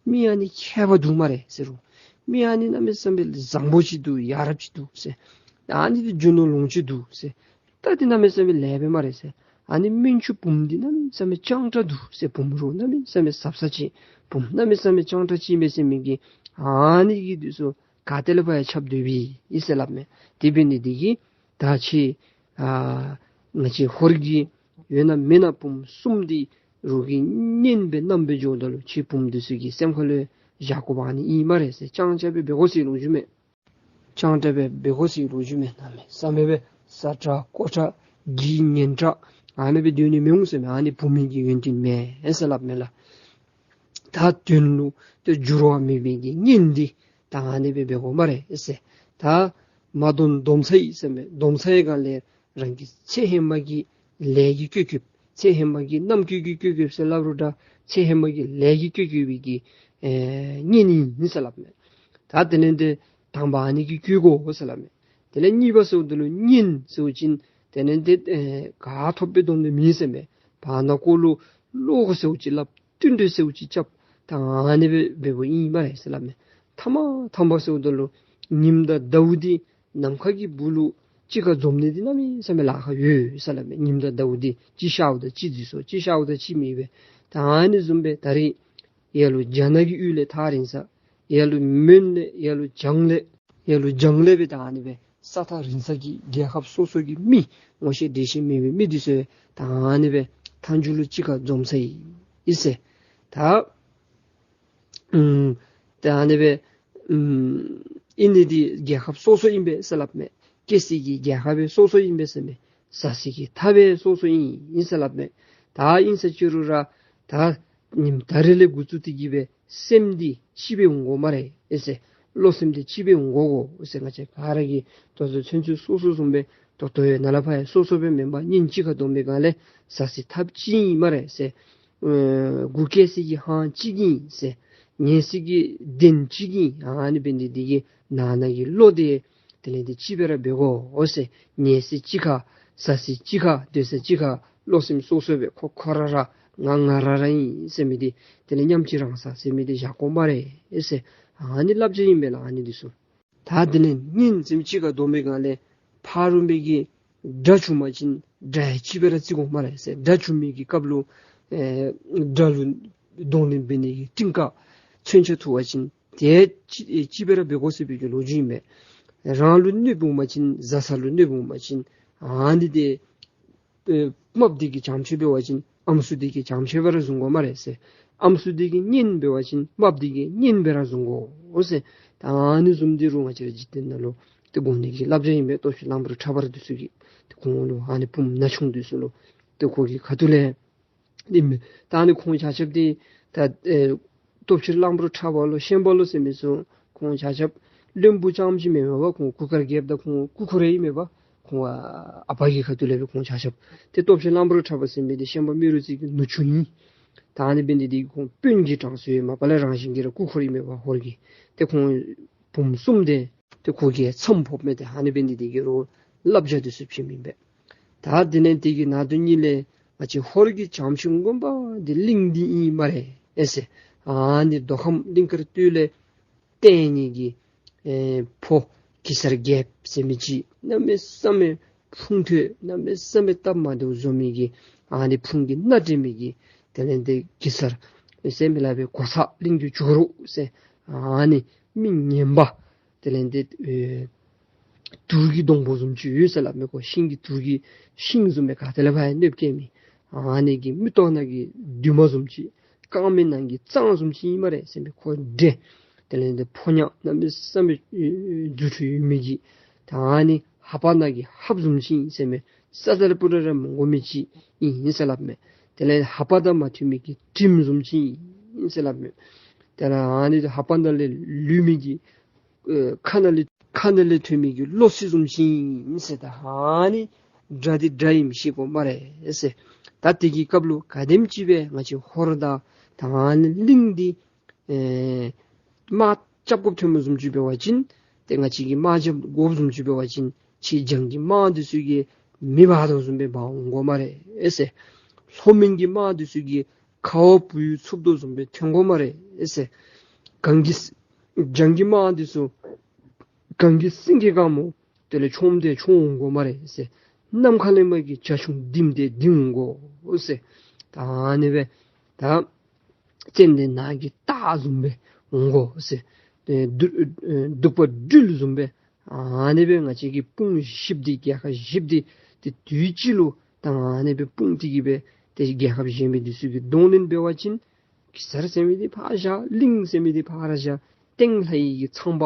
མི་ཨ་ནི་མཁས་པ་འདུག་སྨ་རེ་ཟེར་རུང་། མི་ཨ་ནི་གནམ་མེད་ས་མེད་བཟང་པོ་ཅིག་འདུག། ཡ་རབས་ཅིག་འདུག་ཟེར། ཨ་ནི་འདི་རྒྱུ་ནོར་ལོངས་སྤྱོད་འདུག་ཟེར། རྟ་འདི་གནམ་མེད་ས་མེད་ལེགས་པས་སྨ་རེ་ཟེར། ཨ་ནི་སྨན་ཆུང་བུམོ་འདི་གནམ་མེད་ས་མེད་སྤྱང་ཀྲ་འདུག་ཟེར། བུམོ་རོགས་གནམ་མེད་ས་མེད་ཟབ་ས་ཅིག། བུམོ་གནམ་མེད་ས་མེད་སྤྱང་ཀྲ་ཅིག་མས་ཟེར་མི་གིས་ཨ་ནི་གི་འདི་ཚུ་ག་ཏེ་ལས་ཕར་ཡང་ཁྱབ་སྡོདཔ་ཨིན་ཟེར་སླབ་མས། དེ་འབད་ནི་འདི་གིས་ད་ཁྱེད་ཨ་ང་བཅས་ཧོར་གྱི་ཡོད་ན་མེད་ན་བུམོ་གསུམ་འདི་ རོགས་ཀྱི་གཉེན་སྦེ་མནའམ་སྦེ་འགྱོཝ་ད་ལུ་ཁྱེད་བུམོ་འདི་ཚུ་གི་སེམས་ཁ་ལུ་བཞག་དགོཔ་ཨ་ནི་ཨིན་སྨ་རེ་ཟེར། ཅང་ཅ་སྦེ་འབད་དགོ་ཟེར་ལོ་རྒྱུས་མས། ཅང་ཅ་སྦེ་འབད་དགོ་ཟེར་ལོ་རྒྱུས་མས། གནམ་མེད་ས་མེད་སྦེ་ཟ་དྲག་ཀོ་དྲག་གི་ངན་དྲག་ཨ་ནི་སྦེ་སྡོད་ནི་མི་འོང་ཟེར་མས། ཨ་ནི་བུམོ་གི་ཡོན་ཏན་མེན་ཟེར་སླབ་མས་ལགས། ད་དོན་ལུ་ཏེ་འགྱུར་བ་མེད་པའི་གི་གཉེན་འདི་ད་ཨ་ནི་སྦེ་འབད་དགོ་སྨ་རེ་ཟེར། ད་མ་སྡོམ་སྡོམ་ཚར་ཡི་ཟེར་མས། སྡོམ་ཚར་བའི་སྒང་ལས་རང་གི་ཚེ་ཧེ་མ་གི་ལས་ཀྱིས་བསྐོས་བསྐོསཔ། ཚེ་ཧེ་མ་གི་རྣམ་ཀུན་གྱིས་བསྐོས་བསྐོསཔ་ཟེར་སླབ་རུང་འདྲ། ཚེ་ཧེ་མ་གི་ལས་ཀྱིས་བསྐོས་བསྐོས་པའི་གི་ཨེ་གཉེན་ཨིན་ཟེར་སླབ་མས། ད་དེ་ལས་ཏེ་དང་པ་ཨ་ནི་གིས་བསྐོས་དགོ་ཟེར་སླབ་མས། དེ་ལས་གཉིས་པ་ཟེརཝ་ད་ལུ་གཉེན་ཟེར་བ་ཅིན་དེ་ལས་ཏེ་ཨེ་ག་ཐོབ་སྦེ་སྡོམ་ནི་མེན་ཟེར་མས། བར་ན་ཁོ་ལུ་བློ་ཁོག་ཟེར་བ་ཅིག་སླབ། བསྟུན་གྲོས་ཟེར་བ་ཅིག་རྐྱབ། ད་ཨ་ནི་སྦེ་འབདཝ་ཨིན་སྨ་རེ་ཟེར་སླབ་མས། ཐ་མ་ཐ་མ་ཟེརཝ་ད་ལུ་ཉིམ་དང་ཟླཝ་འདི་ནམ་མཁའ་གི་སྦུག་ལུ་གཅིག་ཁར་འཛོམས་ནི་འདི་གནམ་མེད་ས་མེད་ལཱ་ཁག་ཡོད་ཟེར་སླབ་མས། ཉིམ་དང་ཟླཝ་འདི་གཅིག་ཤརཝ་དང་གཅིག་འཛུལ་སོང་། གཅིག་ཤརཝ་དང་གཅིག་མེད་པས། ད་ཨ་ནི་བཟུམ་སྦེ་ད་རིས་ཡར་ལུ་རྒྱ་ནག་གི་ཡུལ་ལས་ཐག་རིང་ས། ཡར་ལུ་མོན་ལས་ཡར་ལུ་བྱང་ལས་ཡར་ལུ་བྱང་ལས་སྦེ་ད་ཨ་ནི་སྦེ་ས་ཐག་རིང་ས་གི་རྒྱལ་ཁབ་སོ་སོ་གི་མི་ངོ་ཤེས་འདྲིས་ཤེས་མེད་པའི་མི་འདི་ཚུ་ད་ཨ་ནི་སྦེ་མཐའ་མཇུག་ལུ་གཅིག་ཁར་འཛོམས་ཚར་ཡི་ཟེར། ད་ཨུམ་ད་ཨ་ནི་སྦེ་ཨུམ་ཨིན་ནི་འདི་རྒྱལ་ཁབ་སོ་སོ་ཨིན་པས་ཟེར་སླབ་མས། སྐྱེ་ས་གི་རྒྱལ་ཁབ་སྦེ་སོ་སོ་ཨིན་པས་ཟེར་མས། ཟ་ས་གི་ཐབས་སྦེ་སོ་སོ་ཨིན་ཨིན་ཟེར་སླབ་མས། ད་ཨིན་ཟེར་ཅི་རུང་ར་ད་ཉིམ་ད་རིས་ལས་འགོ་བཙུགས་ཏེ་གི་སྦེ་སེམས་འདི་གཅིག་སྦེ་འོང་དགོ་སྨ་རེ་ཨེ་ཟེར། བློ་སེམས་འདི་གཅིག་སྦེ་འོང་དགོ་གོ་ཟེར། ང་བཅས་ག་ར་གིས་ད་ཚུན་ཚོད་སོ་སོ་བཟུམ་སྦེ་ད་ལྟོ་ཡང་ནཱ་ལས་ཕར་ཡང་སོ་སོ་སྦེ་མེན་པར་གཉེན་གཅིག་ཁར་སྡོམ་པའི་སྒང་ལས་ཟ་ས་ཐབས་གཅིག་ཨིན་སྨ་རེ་ཟེར། ཨེ་མགུ་སྐྱེ་ས་གི་ཧང་གཅིག་ཨིན་ཟེར། ཉལ་ས་གི་གདན་གཅིག་ཨིན། ཨ་ནི་འབད་ནི་འདི་གིས་ནང་ན་གི་བློ་འདི་དེ་ལས་འདི་གཅིག་སྦེ་ར་འབད་དགོ་ཟེར། ཉལ་ས་གཅིག་ཁར་ཟ་ས་གཅིག་ཁར་སྡོད་ས་གཅིག་ཁར་བློ་སེམས་སོ་སོ་སྦེ་ཁོ་ཁོ་ར་ར་ང་ང་ར་ར་ཨིན་ཟེར་མི་འདི་དེ་ལས་མཉམ་གཅིག་རང་ས་ཟེར་མི་འདི་བཞག་དགོ་སྨ་རེ་ཟེར། ཨ་ནི་བསླབ་བྱ་ཨིན་པས་ལགས། ཨ་ནི་འདི་ཚུ་ད་དེ་ལས་གཉེན་ཟེར་མི་གཅིག་ཁར་སྡོམ་པའི་སྒང་ལས་ཕ་རོལ་པོའི་གི་དགྲ་བྱུང་པ་ཅིན་དགྲ་ཡང་གཅིག་སྦེ་ར་བརྩི་དགོ་སྨ་རེ་ཟེར། དགྲ་བྱུང་མི་གི་སྐབས་ལུ་ཨེ་དགྲ་ལུ་གདོང་ལེན་འབད་ནི་གི་གཏིང་ཁར་མཚོན་ཆ་ཐུག་པ་ཅིན་དེ་གཅིག་ཨེ་གཅིག་སྦེ་ར་འབད་དགོ་ཟེར་བའི་གི་ལོ་རྒྱུས་ཨིན་པས། རང་ལུ་གནོདཔ་འོང་པ་ཅིན་བཟའ་ཚང་ལུ་གནོདཔ་འོང་པ་ཅིན་ཨ་ནི་འདི་ཨེ་རྨགཔ་འདི་གིས་བྱམས་སྐྱོང་འབད་བ་ཅིན་ཨམ་སྲུ་འདི་གིས་བྱམས་སྐྱོང་འབད་ར་བཟུང་དགོ་སྨ་རེ་ཟེར། ཨམ་སྲུ་འདི་གིས་གཉེན་འབད་བ་ཅིན་རྨགཔ་འདི་གིས་གཉེན་འབད་ར་བཟུང་དགོ་ཟེར། ད་ཨ་ནི་བཟུམ་འདི་རུང་ང་བཅས་ར་འཇིག་རྟེན་ནང་ལུ་ཏེ་དགོ་ནི་གི་བསླབ་བྱ་ཨིན་པས། སྟོབས་ཤུགས་གླང་པོ་ཁྲ་འབར་འདི་ཚུ་གིས་ཏེ་ཁོང་ལུ་ཨ་ནི་བུམོ་ན་ཆུང་འདི་ཚུ་ལུ་ཏེ་ཁོ་གི་ཁ་ཐུག་ལས་ཨིན་མས། ད་ཨ་ནི་ཁོང་ཆ་ཁྱབ་འདི་ད་ཨེ་སྟོབས་ཤུགས་གླང་པོ་ཁྲ་འབར་ལོ་ཤན་པ་ལོ་ཟེར་མི་ཚུ་ཁོང་ཆ་ཁྱབ་བློན་པོ་རྐྱངམ་ཅིག་མེན་མས་པ། ཁོང་གུར་དཀར་རྒྱལཔོ་དང་ཁོང་སྐུ་འཁོར་ར་ཨིན་མས་པ། ཁོང་ཨ་པ་གི་ཁ་ཐུག་ལས་སྦེ་ཁོང་ཆ་ཁྱབ་ཏེ་སྟོབས་ཤུགས་གླང་པོ་ཁྲ་འབར་ཟེར་མི་འདི་ཤན་པ་རྨེ་རུ་རྩེ་གི་ནུ་གཅུང་ཨིན། ད་ཨ་ནི་འབད་ནི་འདི་གིས་ཁོང་དཔོན་གྱི་གྲངས་སུ་ཡོད་མས་པ་ལགས། རང་བཞིན་གྱིས་ར་སྐུ་འཁོར་ཨིན་མས་པ་ཧོར་གྱི། ཏེ་ཁོང་བུམོ་གསུམ་འདི་ཏེ་ཁོ་གིས་མཚམས་ཕབ་མི་འདི་ཨ་ནི་འབད་ནི་འདི་གིས་རུང་བསླབ་བྱ་འདི་ཚུ་བྱིནམ་ཨིན་པས། ད་དེ་ལས་འདི་གི་ནང་དོན་གཉིས་ལས་ང་བཅས་ཧོར་གྱི་བྱམས་ཆུང་དགོན་པ་འདི་གླིང་འདི་ཨིན་སྨ་རེ་ཨེ་ཟེར། ཨ་ནི་མདོ་ཁམས་གླིང་དཀར་སྟོད་ལས་བསྟན་ནི་གི་ཨེ་ཕོ་གེ་སར་རྒྱལཔོ་ཟེར་མི་ཅིག་གནམ་མེད་ས་མེད་ཕུང་ཐོད་གནམ་མེད་ས་མེད་སྟབས་མ་བདེཝ་བཟོ་མི་གི་ཨ་ནི་ཕུང་གི་སྣ་འདྲེན་མི་གི་དེ་ལས་འདི་གེ་སར་ཟེར་མི་ལ་སྦེ་གོ་ས་གླིང་རྒྱུ་ཇོ་རུ་ཟེར་ཨ་ནི་མི་ངན་པ་དེ་ལས་འདི་ཨེ་དུག་གི་སྡོང་པོ་བཟུམ་ཅིག་ཡོད་ཟེར་སླབ་མས། ཁོ་ཤིང་གི་དུག་གི་ཤིང་བཟུམ་སྦེ་ག་ཏེ་ལས་ཕར་ཡང་གནོདཔ་བཀལ་མི། ཨ་ནི་གི་མིག་ཏོ་ནང་གི་རྡུལ་མ་བཟུམ་ཅིག་རྐངམ་ནང་གི་རྩང་བཟུམ་ཅིག་ཨིན་སྨ་རེ་ཟེར་མས། ཁོ་འདྲེ་དེ་ལས་འདི་ཕོ་ཉ་གནམ་མེད་ས་མེད་ཨེ་རྫུ་འཕྲུལ་ཡོད་མི་གི་ད་ཨ་ནི་ལྷ་པ་ནང་གི་ཧབ་བཟུམ་ཅིག་ཨིན་ཟེར་མས། ས་ད་ལས་སྤུ་ར་ར་མི་དགོ་མི་ཅིག་ཨིན་ཟེར་སླབ་མས། དེ་ལས་ལྷ་པ་དང་མ་མཐུན་མི་གི་གྲིམ་བཟུམ་ཅིག་ཨིན་ཟེར་སླབ་མས། དེ་ལས་ཨ་ནི་ལྷ་པ་ནང་ལས་ལུས་མི་གི་ཨེ་ཁ་ནང་ལས་ཁ་ནང་ལས་ཐོན་མི་གི་གློ་སྲི་བཟུམ་ཅིག་ཨིན་ཟེར། ད་ཨ་ནི་དགྲ་འདི་དགྲ་ཨིནམ་ཤེས་དགོ་སྨ་རེ་ཟེར། ད་དེ་གི་སྐབས་ལུ་ག་དེམ་ཅིག་སྦེ་ང་བཅས་ཧོར་དང་ད་ཨ་ནི་གླིང་འདི་ཨེ་དམག་རྐྱབ་དགོཔ་ཐོན་མི་བཟུམ་ཅིག་འབད་བ་ཅིན་ཏེ་ང་བཅས་ཀྱིས་དམག་རྐྱབ་དགོཔ་བཟུམ་ཅིག་འབད་བ་ཅིན་ཁྱེད་རྒྱང་གི་དམག་འདི་ཚུ་གིས་མེ་འབར་དོ་བཟུམ་སྦེ་འབར་འོང་དགོ་སྨ་རེ་ཨེ་ཟེར། ལྷོ་མོན་གྱི་དམག་འདི་ཚུ་གིས་ཁ་བ་བུ་ཡུག་འཚུབ་དོ་བཟུམ་སྦེ་ཐོན་དགོ་སྨ་རེ་ཨེ་ཟེར། གངས་ཀྱི་རྒྱང་གི་དམག་འདི་ཚུ་གངས་ཀྱི་སེང་གེ་དཀར་མོ་དེ་ལས་མཆོངམ་དེ་མཆོང་འོང་དགོ་སྨ་རེ་ཟེར། ནམ་མཁའ་ལས་མར་གྱི་བྱ་ཁྱུང་ལྡེམ་དེ་ལྡིང་འོང་དགོ་ཟེར། ད་ཨ་ནི་སྦེ་ད་ཙན་དན་ནགས་ཀྱི་སྟག་བཟུམ་སྦེ་འོང་དགོ་ཟེར། ཨེ་གདུག་ཨེ་གདུག་པ་སྦྲུལ་བཟུམ་སྦེ་ཨ་ནི་སྦེ་ང་བཅས་ཀྱི་དཔུང་བཞི་པོ་འདི་རྒྱལ་ཁབ་བཞི་པོ་འདི་ཏེ་དུས་གཅིག་ལུ་ད་ཨ་ནི་སྦེ་དཔུང་འདི་གིས་སྦེ་ ཏེ་རྒྱལ་ཁབ་གཞན་མི་འདི་ཚུ་གིས་གདོང་ལེན་འབད་བ་ཅིན་གེ་སར་ཟེར་མི་འདི་ཕར་བཞག། གླིང་ཟེར་མི་འདི་ཕར་བཞག། སྟེང་ལྷ་ཡི་གི་ཚངས་པ་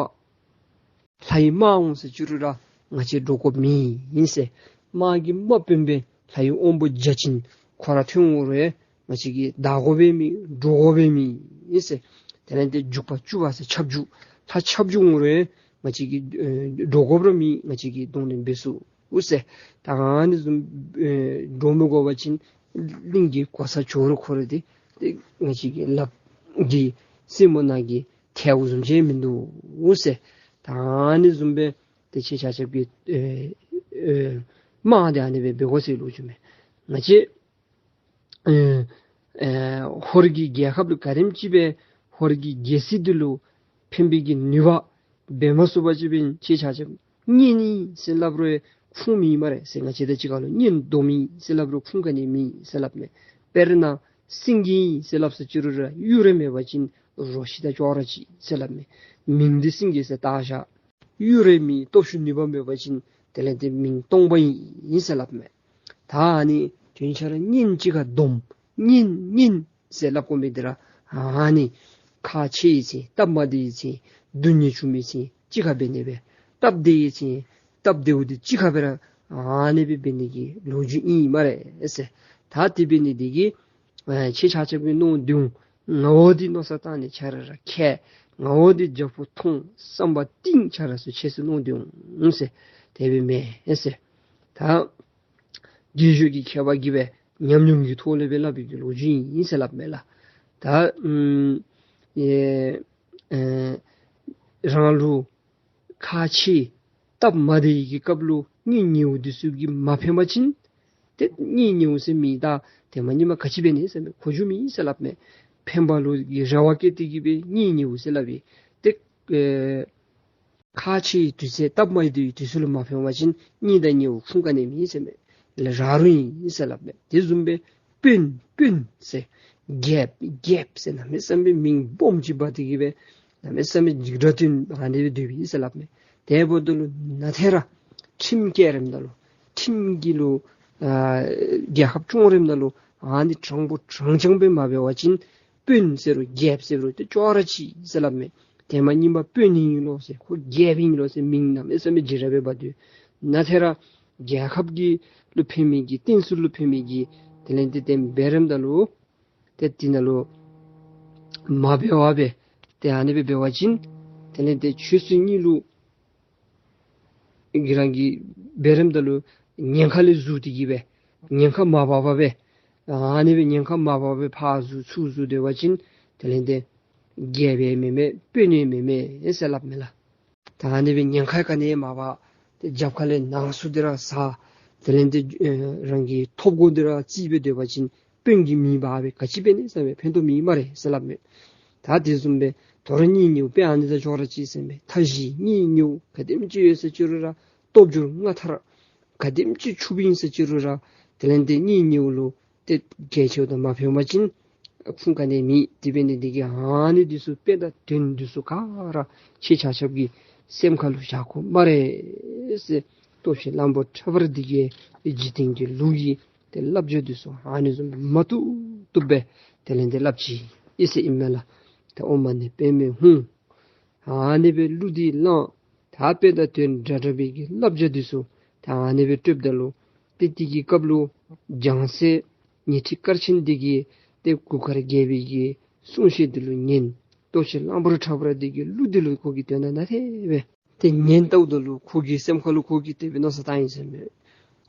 ལྷ་ཡི་དམག་འོང་ཟེར་བཅུག་རུང་ར་ང་བཅས་འདྲོག་དགོཔ་མེད་ཨིན་ཟེར། དམག་གི་དམག་དཔོན་སྦེ་ལྷ་ཡི་དབང་པོ་བརྒྱ་བྱིན་ཁོ་ར་ཐོན་འོང་རུང་ང་བཅས་ཀྱིས་བདའ་དགོ་པའི་མེད། འདྲོག་དགོ་པའི་མེད་ཨིན་ཟེར། དེ་ལས་ཏེ་འཇུག་པ་བཅུ་པ་ཟེར་ཁྱབ་འཇུག། ལྷ་ཁྱབ་འཇུག་འོང་རུང་ང་བཅས་ཀྱིས་ཨེ་འདྲོག་དགོཔ་ར་མེད། ང་བཅས་ཀྱིས་གདོང་ལེན་འབད་ཚུགས་ཟེར། ད་ཨ་ནི་བཟུམ་ཨེ་འདྲོག་མི་དགོ་པ་ཅིན་གླིང་གི་གོ་ས་ཇོ་རུ་ཁོ་ར་འདི་ཏེ་ང་བཅས་ཀྱི་ལགཔ་གི་སེན་མོ་ནང་གི་ཐལཝ་བཟུམ་ཅིག་མིན་འདུག་ཟེར། ད་ཨ་ནི་བཟུམ་སྦེ་ཏེ་ཁྱེད་ཆ་ཁྱབ་ཀྱིས་ཨེ་ཨེ་དམག་འདི་ཨ་ནི་སྦེ་འབད་དགོ་ཟེར་ལོ་རྒྱུས་མས། ང་བཅས་ཨེ་ཨེ་ཧོར་གྱི་རྒྱལ་ཁབ་ལུ་ག་དེམ་ཅིག་སྦེ་ཧོར་གྱི་རྒྱལ་སྲིད་འདི་ལུ་ཕན་པའི་གི་ནུས་པ་འབད་མ་ཚུགས་པ་ཅིན་ཁྱེད་ཆ་ཁྱབ་གཉེན་ཨིན་ཟེར་སླབ་རུང་ཁུངས་མེད་སྨ་རེ་ཟེར། ང་བཅས་དང་གཅིག་ཁར་ལུ་གཉེན་སྡོམ་ཨིན་ཟེར་སླབ་རུང་ཁུངས་ག་ནི་མེད་ཟེར་སླབ་མས། དཔེར་ན་སེང་གེ་ཨིན་ཟེར་སླབ་ས་ཅིག་རུང་ར་གཡུ་རལ་མེད་པ་ཅིན་རོ་ཁྱི་དང་ཅོག་ར་གཅིག་ཟེར་སླབ་མས། མིང་འདི་སེང་གེ་ཟེར་བཏགས་བཞག། གཡུ་རལ་མེད་སྟོབས་ཤུགས་ནུས་པ་མེད་པ་ཅིན་དེ་ལས་ཏེ་མིང་སྟོང་པ་ཨིན་ཟེར་སླབ་མས། ད་ཨ་ནི་དོན་ཆ་ར་གཉེན་གཅིག་ཁར་སྡོམ། གཉེན་གཉེན་ཟེར་སླབ་དགོ་མི་འདི་ར་ཨ་ནི་ཁག་ཆེ་ཡི་ཚེ་སྟབས་མ་བདེ་ཡི་ཚེ་སྡུག་བསྔལ་བྱུང་མི་ཚེ་གཅིག་ཁར་འབད་ནི་སྦེ། སྟབས་བདེ་ཡི་ཚེ་སྟབས་བདེཝ་འདི་གཅིག་ཁར་སྦེ་ར་ཨ་ནི་སྦེ་འབད་ནི་གི་ལོ་རྒྱུས་ཨིན་སྨ་རེ་ཟེར། ད་དེ་འབད་ནི་འདི་གིས་ཨ་ཁྱེད་ཆ་ཁྱབ་ཀྱིས་མནོ་སྡོད་འོང་། ང་བོ་འདི་མནོ་བསམ་བཏང་ནི་ཁྱེད་ར་ར་མཁས། ང་བོ་འདི་རྒྱལ་པོ་མཐོང་བསམ་པ་གཏིང་ཁྱེད་ར་ཚུ་ཆེ་ཟེར་མནོ་སྡོད་འོང་ཟེར། དེ་སྦེ་མེན་ཟེར། ད་རྒས་ཤོས་ཀྱི་མཁས་པ་གིས་སྦེ་ཉམས་མྱོང་གི་ཐོག་ལས་སྦེ་སླབ་པའི་གི་ལོ་རྒྱུས་ཨིན་ཟེར་སླབ་མས་ལགས། ད་ཨམ་ཨེ་ཨེ་རང་ལུ་ཁག་ཆེ་སྟབས་མ་བདེ་བའི་གི་སྐབས་ལུ་གཉེན་ཉེཝ་འདི་ཚུ་གིས་མ་ཕན་པ་ཅིན་ཏེ་གཉེན་ཉེཝ་ཟེར་མི་ད་དེ་མ་ཉིནམ་ག་ཅི་འབད་ནི་ཟེར་མས། གོ་རྒྱུ་མེད་ཟེར་སླབ་མས། ཕན་པ་ལུ་གི་རེ་བ་བསྐྱེད་དེ་གིས་སྦེ་གཉེན་ཉེཝ་ཟེར་སླབ་ཨིན། ཏེ་ཨེ་ཁག་ཆེ་དུས་ཚོད་སྟབས་མ་བདེ་བའི་དུས་ཚོད་ལུ་མ་ཕན་པ་ཅིན་གཉེན་དང་ཉེཝ་ཁུངས་ག་ནི་མེད་ཟེར་མས། ལགས་ར་རུང་ཨིན་ཟེར་སླབ་མས། དེ་བཟུམ་སྦེ་དཔོན་དཔོན་ཟེར་རྒྱལཔོ་རྒྱལཔོ་ཟེར་གནམ་མེད་ས་མེད་མིང་སྦོམ་ཅིག་འབག་སྟེ་གིས་སྦེ་གནམ་མེད་ས་མེད་འཇིགས་སྐྲག་སྟོན་ཨ་ནི་སྦེ་སྡོདཔ་ཨིན་ཟེར་སླབ་མས། དེ་འབདཝ་ད་ལུ་ནཱ་ཐད་ར་ཁྲིམས་བཀལ་རནམ་ད་ལུ་ཁྲིམས་ཀྱི་ལུ་ཨ་རྒྱལ་ཁབ་སྐྱོང་རནམ་ད་ལུ་ཨ་ནི་དྲང་པོ་དྲང་རྐྱང་སྦེ་མ་འབད་བ་ཅིན་དཔོན་ཟེར་རུང་རྒྱལཔོ་ཟེར་རུང་ཏེ་ཅོག་ར་གཅིག་ཟེར་སླབ་མས། དེ་མ་ཉིནམ་དཔོན་ཨིན་ལོ་ཟེར་ཁོ་རྒྱལཔོ་ཨིན་ལོ་ཟེར་མིང་གནམ་མེད་ས་མེད་འཇིགས་ར་སྦེ་འབག་སྡོད། ནཱ་ཐད་ར་རྒྱལ་ཁབ་ཀྱི་ལུ་ཕན་མི་གི་བསྟན་སྲིད་ལུ་ཕན་མི་གི་དེ་ལས་ཏེ་དེ་འབད་རནམ་ད་ལུ་ཏེ་དེ་ནང་ལུ་མ་འབད་བར་སྦེ་ཏེ་ཨ་ནི་སྦེ་འབད་བ་ཅིན་དེ་ལས་ཏེ་ཆོས་སྲིད་གཉིས་ལུ་གི་རང་གིས་འབད་རནམ་ད་ལུ་ཉེན་ཁ་ལས་བཟུང་སྟེ་གིས་སྦེ་ཉེན་ཁ་མ་འབག་པར་སྦེ་ཨ་ནི་སྦེ་ཉེན་ཁ་མ་འབག་པར་སྦེ་ཕར་བཟུང་ཚུར་བཟུང་སྡོད་པ་ཅིན་དེ་ལས་ཏེ་རྒྱལཔོ་ཡང་མེན་མས་དཔོན་ཡང་མེན་མས་ཟེར་སླབ་མས་ལགས། ད་ཨ་ནི་སྦེ་ཉེན་ཁ་ག་ནི་ཡང་མ་འབག་ཏེ་རྒྱབ་ཁ་ལས་ནང་སུ་འདི་ར་ཟ། དེ་ལས་ཏེ་ཨེ་རང་གི་ཐོབ་གོ་འདི་ར་རྩིས་སྦེ་སྡོད་པ་ཅིན་དཔོན་གྱིས་མི་འབག་སྦེ་ག་ཅི་འབད་ནི་ཟེར་སྦེ་ཕན་ཐོགས་མེད་སྨ་རེ་ཟེར་སླབ་མས། ད་དེ་བཟུམ་སྦེ་དོ་རུང་གཉེན་ཉེཝ་དཔེ་ཨ་ནི་དང་ཅོག་ར་གཅིག་ཟེར་མས། མཐའ་བཞི་གཉེན་ཉེཝ་ག་དེམ་ཅིག་ཡོད་ཟེར་ཅི་རུང་ར་སྟོབས་འབྱོར་མངའ་ཐང་ག་དེམ་ཅིག་ཕྱུགཔ་ཨིན་ཟེར་ཅི་རུང་ར་དེ་ལས་ཏེ་གཉེན་ཉེཝ་ལུ་ཏེ་གལ་ཆེཝ་དང་མ་ཕན་པ་ཅིན་ཁུངས་ག་ནི་མེད། དེ་འབད་ནི་འདི་གིས་ཨ་ནི་འདི་ཚུ་དཔེ་དང་དོན་འདི་ཚུ་ག་ར་ཁྱེད་ཆ་ཁྱབ་ཀྱིས་སེམས་ཁ་ལུ་བཞག་དགོ་སྨ་རེ་ཟེར་སྟོབས་ཆེན་གླང་པོ་ཁྲ་འབར་འདི་གིས་འཇིག་རྟེན་གྱི་ལུགས་ཀྱི་ཏེ་བསླབ་བྱ་འདི་ཚུ་ཨ་ནི་བཟུམ་མ་བཏུབ་བཏུབ་སྦེ་དེ་ལས་ཏེ་སླབ་ཅི་ཨིན་ཟེར་ཨིན་མས་ལགས། ཏེ་ཨོཾ་མ་ཎི་པདྨེ་ཧཱུྃ། ཨ་ནི་སྦེ་གླུ་འདི་བླངས། ད་དཔེ་དང་དོན་འདྲ་འདྲ་བའི་གི་བསླབ་བྱ་འདི་ཚུ་ད་ཨ་ནི་སྦེ་སྤྲོདཔ་ད་ལུ་ཏེ་དེ་གི་སྐབས་ལུ་ལྗང་སེར་ཉི་ཁྲི་དཀར་ཆེན་འདི་གིས་ཏེ་གུར་དཀར་རྒྱལ་པོའི་གི་གསུང་བཤད་འདི་ལུ་ཉན། སྟོབས་ཆེན་གླང་པོ་ཁྲ་འབར་འདི་གི་གླུ་འདི་ལུ་ཁོ་གིས་དོན་དག་ནཱ་དེ་སྦེ་ཏེ་ཉན་ལྟཝ་ད་ལུ་ཁོ་གི་སེམས་ཁ་ལུ་ཁོ་གིས་དེ་སྦེ་མནོ་བསམ་བཏང་ཡི་ཟེར་མས།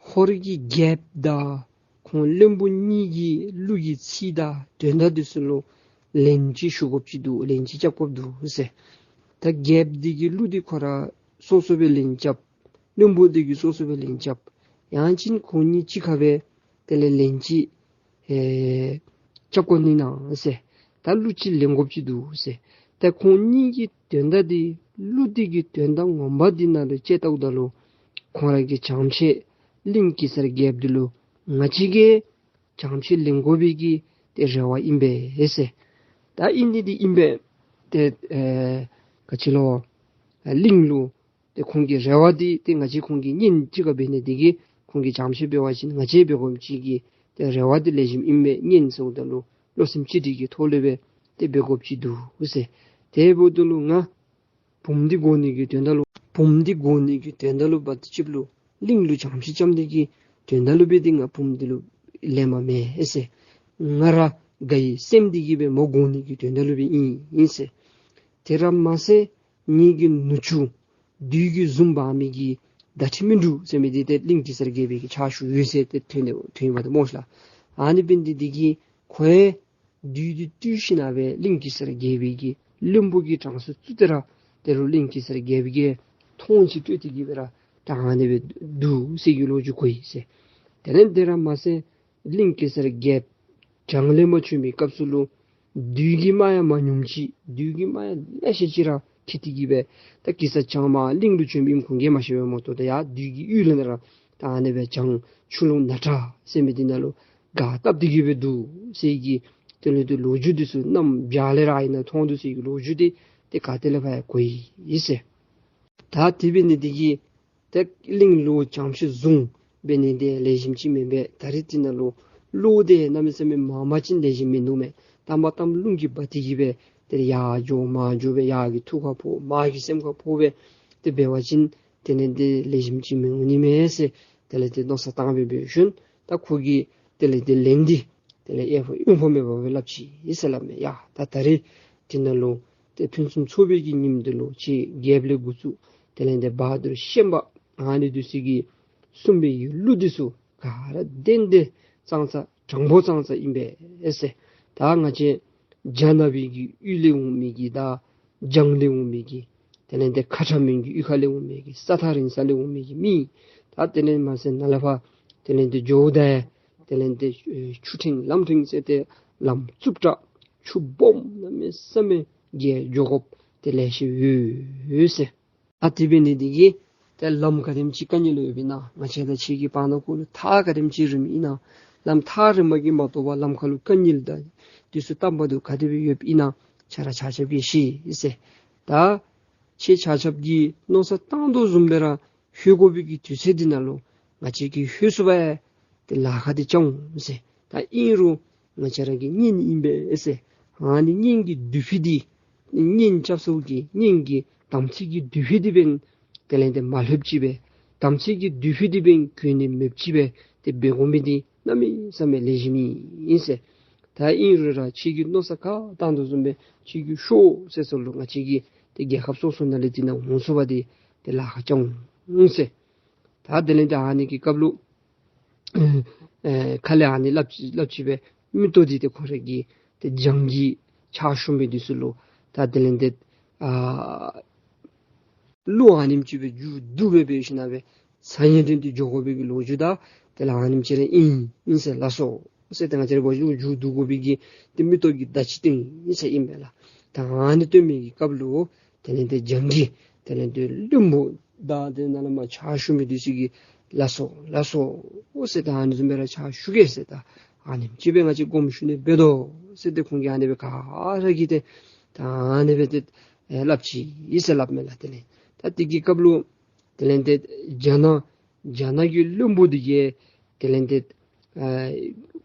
ཧོར་གྱི་རྒྱལཔོ་དང་ཁོང་བློན་པོ་གཉིས་ཀྱི་གླུ་གི་ཚིག་དང་དོན་དག་འདི་ཚུ་ལུ་ལན་ཅིག་ཞུ་དགོཔ་ཅིག་འདུག། ལན་ཅིག་རྐྱབ་དགོཔ་འདུག་ཟེར། ད་རྒྱལཔོ་འདི་གི་གླུ་འདི་ཁོ་ར་སོ་སོ་སྦེ་ལན་རྐྱབ། བློན་པོ་འདི་གིས་སོ་སོ་སྦེ་ལན་རྐྱབ། ཡང་ཅིན་ཁོང་གཉིས་གཅིག་ཁར་སྦེ་དེ་ལས་ལན་ཅིག་ཨེ་རྐྱབ་དགོ་ནི་ན་ཟེར། ད་གླུ་ཅིག་ལེན་དགོཔ་ཅིག་འདུག་ཟེར། ད་ཁོང་གཉིས་ཀྱི་དོན་དག་འདི་གླུ་འདི་གི་དོན་དག་ངོ་མ་འདི་ནང་ལུ་དཔྱད་ལྟཝ་ད་ལུ་ཁོང་ར་གི་བྱམས་ཆེ་གླིང་གེ་སར་རྒྱལཔོ་འདི་ལུ་ང་བཅས་ཀྱིས་བྱམས་ཆེ་ལེན་དགོ་པའི་གི་ཏེ་རེ་བ་ཨིན་པས་ཟེར། ད་ཨིན་ནི་འདི་ཨིན་པས། ཏེ་ཨེ་ག་ཅི་ལོ་གླིང་ལུ་ཏེ་ཁོང་གི་རེ་བ་འདི་ཏེ་ང་བཅས་ཁོང་གི་གཉེན་གཅིག་ཁར་འབད་ནི་འདི་གིས་ཁོང་གིས་བྱམས་ཆེ་འབད་བ་ཅིན་ང་བཅས་འབད་དགོཔ་ཅིག་གི་ ཏེ་རེ་བ་འདི་ལེགས་ཤོམ་ཨིན་མས་ཉན་ཟེརཝ་ད་ལུ་བློ་སེམས་གཅིག་སྒྲིལ་གྱི་ཐོག་ལས་སྦེ་ཏེ་འབད་དགོཔ་ཅིག་འདུག་ཟེར། དེ་འབདཝ་ད་ལུ་ང་བུམོ་འདི་དགོ་ནི་གི་དོན་དག་ལུ་བུམོ་འདི་དགོ་ནི་གི་དོན་དག་ལུ་འབད་དེ་ཅིག་ལུ་གླིང་ལུ་བྱང་ཤེས་ལྕམ་འདི་གི་དོན་དག་ལུ་སྦེ་འདི་ང་བུམོ་འདི་ལུ་ལེན་པ་མེན་ཟེར། ང་ར་དགའ་བའི་སེམས་འདི་གིས་སྦེ་མོ་དགོ་ནི་གི་དོན་དག་ལུ་སྦེ་ཨིན་ཨིན་ཟེར། དེ་ར་མ་ཚད་ངེ་གི་ནུ་གཅུང་བདུད་ཀྱིས་བཟུང་འབག་མི་གི་བརྡ་མཁྲིས་སྨིན་དྲུག་ཟེར་མི་འདི་ཏེ་གླིང་གེ་སར་རྒྱལ་པོའི་གི་ཕྱག་ཞུ་ཡོད་ཟེར་ཏེ་ཐོན་ནི་ཐོན་ཡོདཔ་འདི་སྨོ་ཤ་ལགས། ཨ་ནི་འབད་ནི་འདི་གིས་ཁོ་ཡང་བདུད་འདི་བཏུལ་ཞིནམ་ལས་གླིང་གེ་སར་རྒྱལ་པོའི་གི་བློན་པོ་གི་གྲངས་སུ་བཙུགས་ཏེ་ར་དེ་ལུ་གླིང་གེ་སར་རྒྱལ་པོ་གིས་མཐོང་ཅིག་སྤྲོད་དེ་གི་སྦེ་ར་ད་ཨ་ནི་སྦེ་འདུག་ཟེར་གྱི་ལོ་རྒྱུས་གོ་ཡི་ཟེར། དེ་ལས་དེ་ར་མ་ཚད་གླིང་གེ་སར་རྒྱལཔོ་བྱང་ལས་མར་བྱོན་པའི་སྐབས་སུ་ལུ་བདུད་ཀྱི་དམག་ཡང་མ་ཉུང་ཅིག་བདུད་ཀྱི་དམག་ཡང་ལེ་ཤ་ཅིག་ར་འཁྱིད་དེ་གི་སྦེ་ད་གེ་སར་བྱང་མར་གླིང་ལུ་བྱོན་པའི་ཨིནམ་ཁོང་གིས་མ་ཤེས་པས་སྨོ། ད་ཡར་བདུད་ཀྱི་ཡུལ་ལས་ནཱ་ར་ད་ཨ་ནི་སྦེ་བྱང་ཆུ་ཀླུང་ནག་ཁྲ་ཟེར་མི་འདི་ནང་ལུ་སྒར་བཏབ་སྟེ་གི་སྦེ་འདུག་ཟེར་གྱི་དེ་ལས་དེ་ལོ་རྒྱུས་འདི་ཚུ་གནམ་བྱཱར་ལས་ར་ཨིན་ན་མཐོང་འདུག་ཟེར་གྱི་ལོ་རྒྱུས་འདི་ཏེ་ག་ཏེ་ལས་ཕར་ཡང་གོ་ཡི་ཟེར། ད་དེ་འབད་ནི་འདི་གིས་ཏེ་གླིང་ལུ་བྱང་ཤེས་བཟུང་འབད་ནི་འདི་ལེགས་ཤོམ་ཅིག་མེན་པས། ད་རེས་འདི་ནང་ལུ་བློ་འདི་གནམ་མེད་ས་མེད་མང་པ་ཅིག་ལེགས་ཤོམ་མིན་འདུག་མས། དམ་པ་དམ་ལུང་གིས་འབད་དེ་གི་སྦེ་ཏེ་ཡར་འགྱོ་མར་འགྱོ་སྦེ་ཡར་གྱི་ཐུགས་ཁར་ཕོག་མར་གྱི་སེམས་ཁར་ཕོག་སྦེ་ཏེ་འབད་བ་ཅིན་དེ་ལས་འདི་ལེགས་ཤོམ་ཅིག་མི་འོང་ནི་མས་ཟེར་དེ་ལས་འདི་མནོ་བསམ་བཏང་སྦེ་འབད་ཞིནམ་ད་ཁོ་གིས་དེ་ལས་འདི་ལན་འདི་དེ་ལས་ཨེ་ཕོ་ཨེ་ཕོ་མེད་པར་སྦེ་སླབ་ཅི་ཟེར་སླབ་མས། ཡ་ད་ད་རེས་འདི་ནང་ལུ་ཏེ་ཕུན་སུམ་ཚོགས་པའི་གི་ཉིནམ་འདི་ལུ་ཁྱེད་རྒྱལཔོ་ལས་འགོ་བཙུགས་དེ་ལས་འདི་བ་དུར་ཤན་པ་ཨ་ནི་འདི་ཚུ་གིས་གསུངས་པའི་གི་གླུ་འདི་ཚུ་ག་ར་བདེན་བདེན་གཙང་གཙང་དྲང་པོ་གཙང་གཙང་ཨིན་པས་ཟེར། ད་ང་བཅས་རྒྱ་ནག་པའི་གི་ཡུལ་ལས་འོང་མི་གི་ད་བྱང་ལས་འོང་མི་གི་དེ་ལས་འདི་ཁ་ཁྲ་མོན་གྱི་གཡུས་ཁ་ལས་འོང་མི་གི་ས་ཐག་རིང་ས་ལས་འོང་མི་གི་མི་ད་དེ་ལས་མ་ཚད་ནཱ་ལས་ཕར་དེ་ལས་འདི་འགྱོཝ་ད་དེ་ལས་འདི་ཨེ་ཆུ་ཕྲེང་ལམ་ཕྲེང་ཟེར་ཏེ་ལམ་རྩུབ་དྲགས་ཆུ་སྦོམ་གནམ་མེད་ས་མེད་ཀྱི་འགྱོ་དགོཔ་དེ་ལེ་ཤ་ཡོད་ཟེར། ད་དེ་འབད་ནི་འདི་གིས་ཏེ་ལམ་ག་དེམ་ཅིག་དཀའ་ངལ་ཡོདཔ་ཨིན་ན་ང་བཅས་དང་ཁྱེད་ཀྱི་བར་ན་ཁོ་ལུ་ཐག་ག་དེམ་ཅིག་རིངམ་ཨིན་ན་ལམ་ཐག་རིངམ་གིས་མ་གཏོགས་པར་ལམ་ཁ་ལུ་དཀའ་ངལ་དང་འདི་ཚུ་བཏང་པ་འདི་ག་དེ་སྦེ་ཡོདཔ་ཨིན་ན་ཁྱེད་ར་ཆ་ཁྱབ་ཀྱིས་ཤེས་ཟེར། ད་ཁྱེད་ཆ་ཁྱབ་ཀྱིས་མནོ་བསམ་བཏང་དོ་བཟུམ་སྦེ་ར་ལྷོད་དགོ་པའི་གི་དུས་ཚོད་འདི་ནང་ལུ་ང་བཅས་ཀྱིས་ལྷོད་ཚུགས་པ་ཡང་ཏེ་ལཱ་ཁག་འདི་ཅིག་འོང་ཟེར། ད་ཨིན་རུང་ང་བཅས་ར་གི་གཉེན་ཨིན་པས་ཟེར། ཨ་ནི་གཉེན་གྱི་མདུད་ཕུད་འདི་གཉེན་རྐྱབ་ས་གི་གཉེན་གྱི་དམ་ཚིག་གི་མདུད་ཕུད་འདི་འབདན་དེ་ལས་འདི་མ་ལྷོདཔ་ཅིག་སྦེ་དམ་ཚིག་གི་མདུད་ཕུད་འདི་འབདན་གྱོན་ནི་མེདཔ་ཅིག་སྦེ་ཏེ་འབད་དགོ་མི་འདི་གནམ་མེད་ས་མེད་ལེགས་ཤོམ་ཨིན་ཟེར། ད་ཨིན་རུང་ར་ཁྱེད་ཀྱིས་མནོ་བསམ་ག་བཏང་དོ་བཟུམ་སྦེ་ཁྱེད་ཀྱིས་ཤོག་ཟེར་ས་ལུ་ང་བཅས་ཀྱི་ཏེ་རྒྱལ་ཁབ་སོ་སོ་ནང་ལས་འདི་ནང་འོང་ཚུགས་པ་འདི་ཏེ་ལཱ་ཁག་ཅིག་འོང་ཟེར། ད་དེ་ལས་འདི་ཨ་ནི་གི་སྐབས་ལུ་ཨེ་ཁ་ལས་ཨ་ནི་སླབ་ཅི་སླབ་ཅི་སྦེ་མིག་ཏོ་འདི་ཏེ་ཁོ་རའི་གི་ཏེ་བྱང་གི་ཕྱག་ཞུ་མི་འདི་ཚུ་ལུ་ད་དེ་ལས་འདི་ཨ་གླུ་ཨ་ནེམ་ཅིག་སྦེ་མཇུག་བསྡུ་སྦེ་འབད་ཞིནམ་ལས་ཚ་ཡང་ཏན་ཏན་འགྱོ་དགོ་པའི་གི་ལོ་རྒྱུས་དང་དེ་ལས་ཨ་ནེམ་ཅིག་ར་ཨིན་ཨིན་ཟེར་ལགས་སོ་ཟེར། ཏེ་ང་བཅས་ར་འབད་བ་ཅིན་མཇུག་བསྡུ་དགོ་པའི་གི་ཏེ་མིག་ཏོ་གི་བརྡ་ཅིག་སྟོན་ཨིན་ཟེར་ཨིན་པས་ལགས། ད་ཨ་ནི་སྟོན་མི་གི་སྐབས་ལུ་དེ་ལས་འདི་བྱང་གི་དེ་ལས་འདི་བློན་པོ་དང་དེ་ནང་ལས་མར་ཕྱག་ཞུ་མི་འདི་ཚུ་གིས་ལགས་སོ་ལགས་སོ་ཟེར་ད་ཨ་ནི་བཟུམ་སྦེ་ར་ཕྱག་ཞུ་གེ་ཟེར། ད་ཨ་ནེམ་ཅིག་སྦེ་ང་བཅས་དགོངསམ་ཞུ་ནི་འབད་དོ་ཟེར་ཏེ་ཁོང་གིས་ཨ་ནི་སྦེ་ག་ར་གིས་ཏེ་ད་ཨ་ནི་སྦེ་ཏེ་ཨེ་སླབ་ཅི་ཨིན་ཟེར་སླབ་མས་ལགས། དེ་ལས་ད་དེ་གི་སྐབས་ལུ་དེ་ལས་འདི་རྒྱ་ནག་རྒྱ་ནག་གི་བློན་པོ་འདི་གིས་དེ་ལས་འདི་ཨ་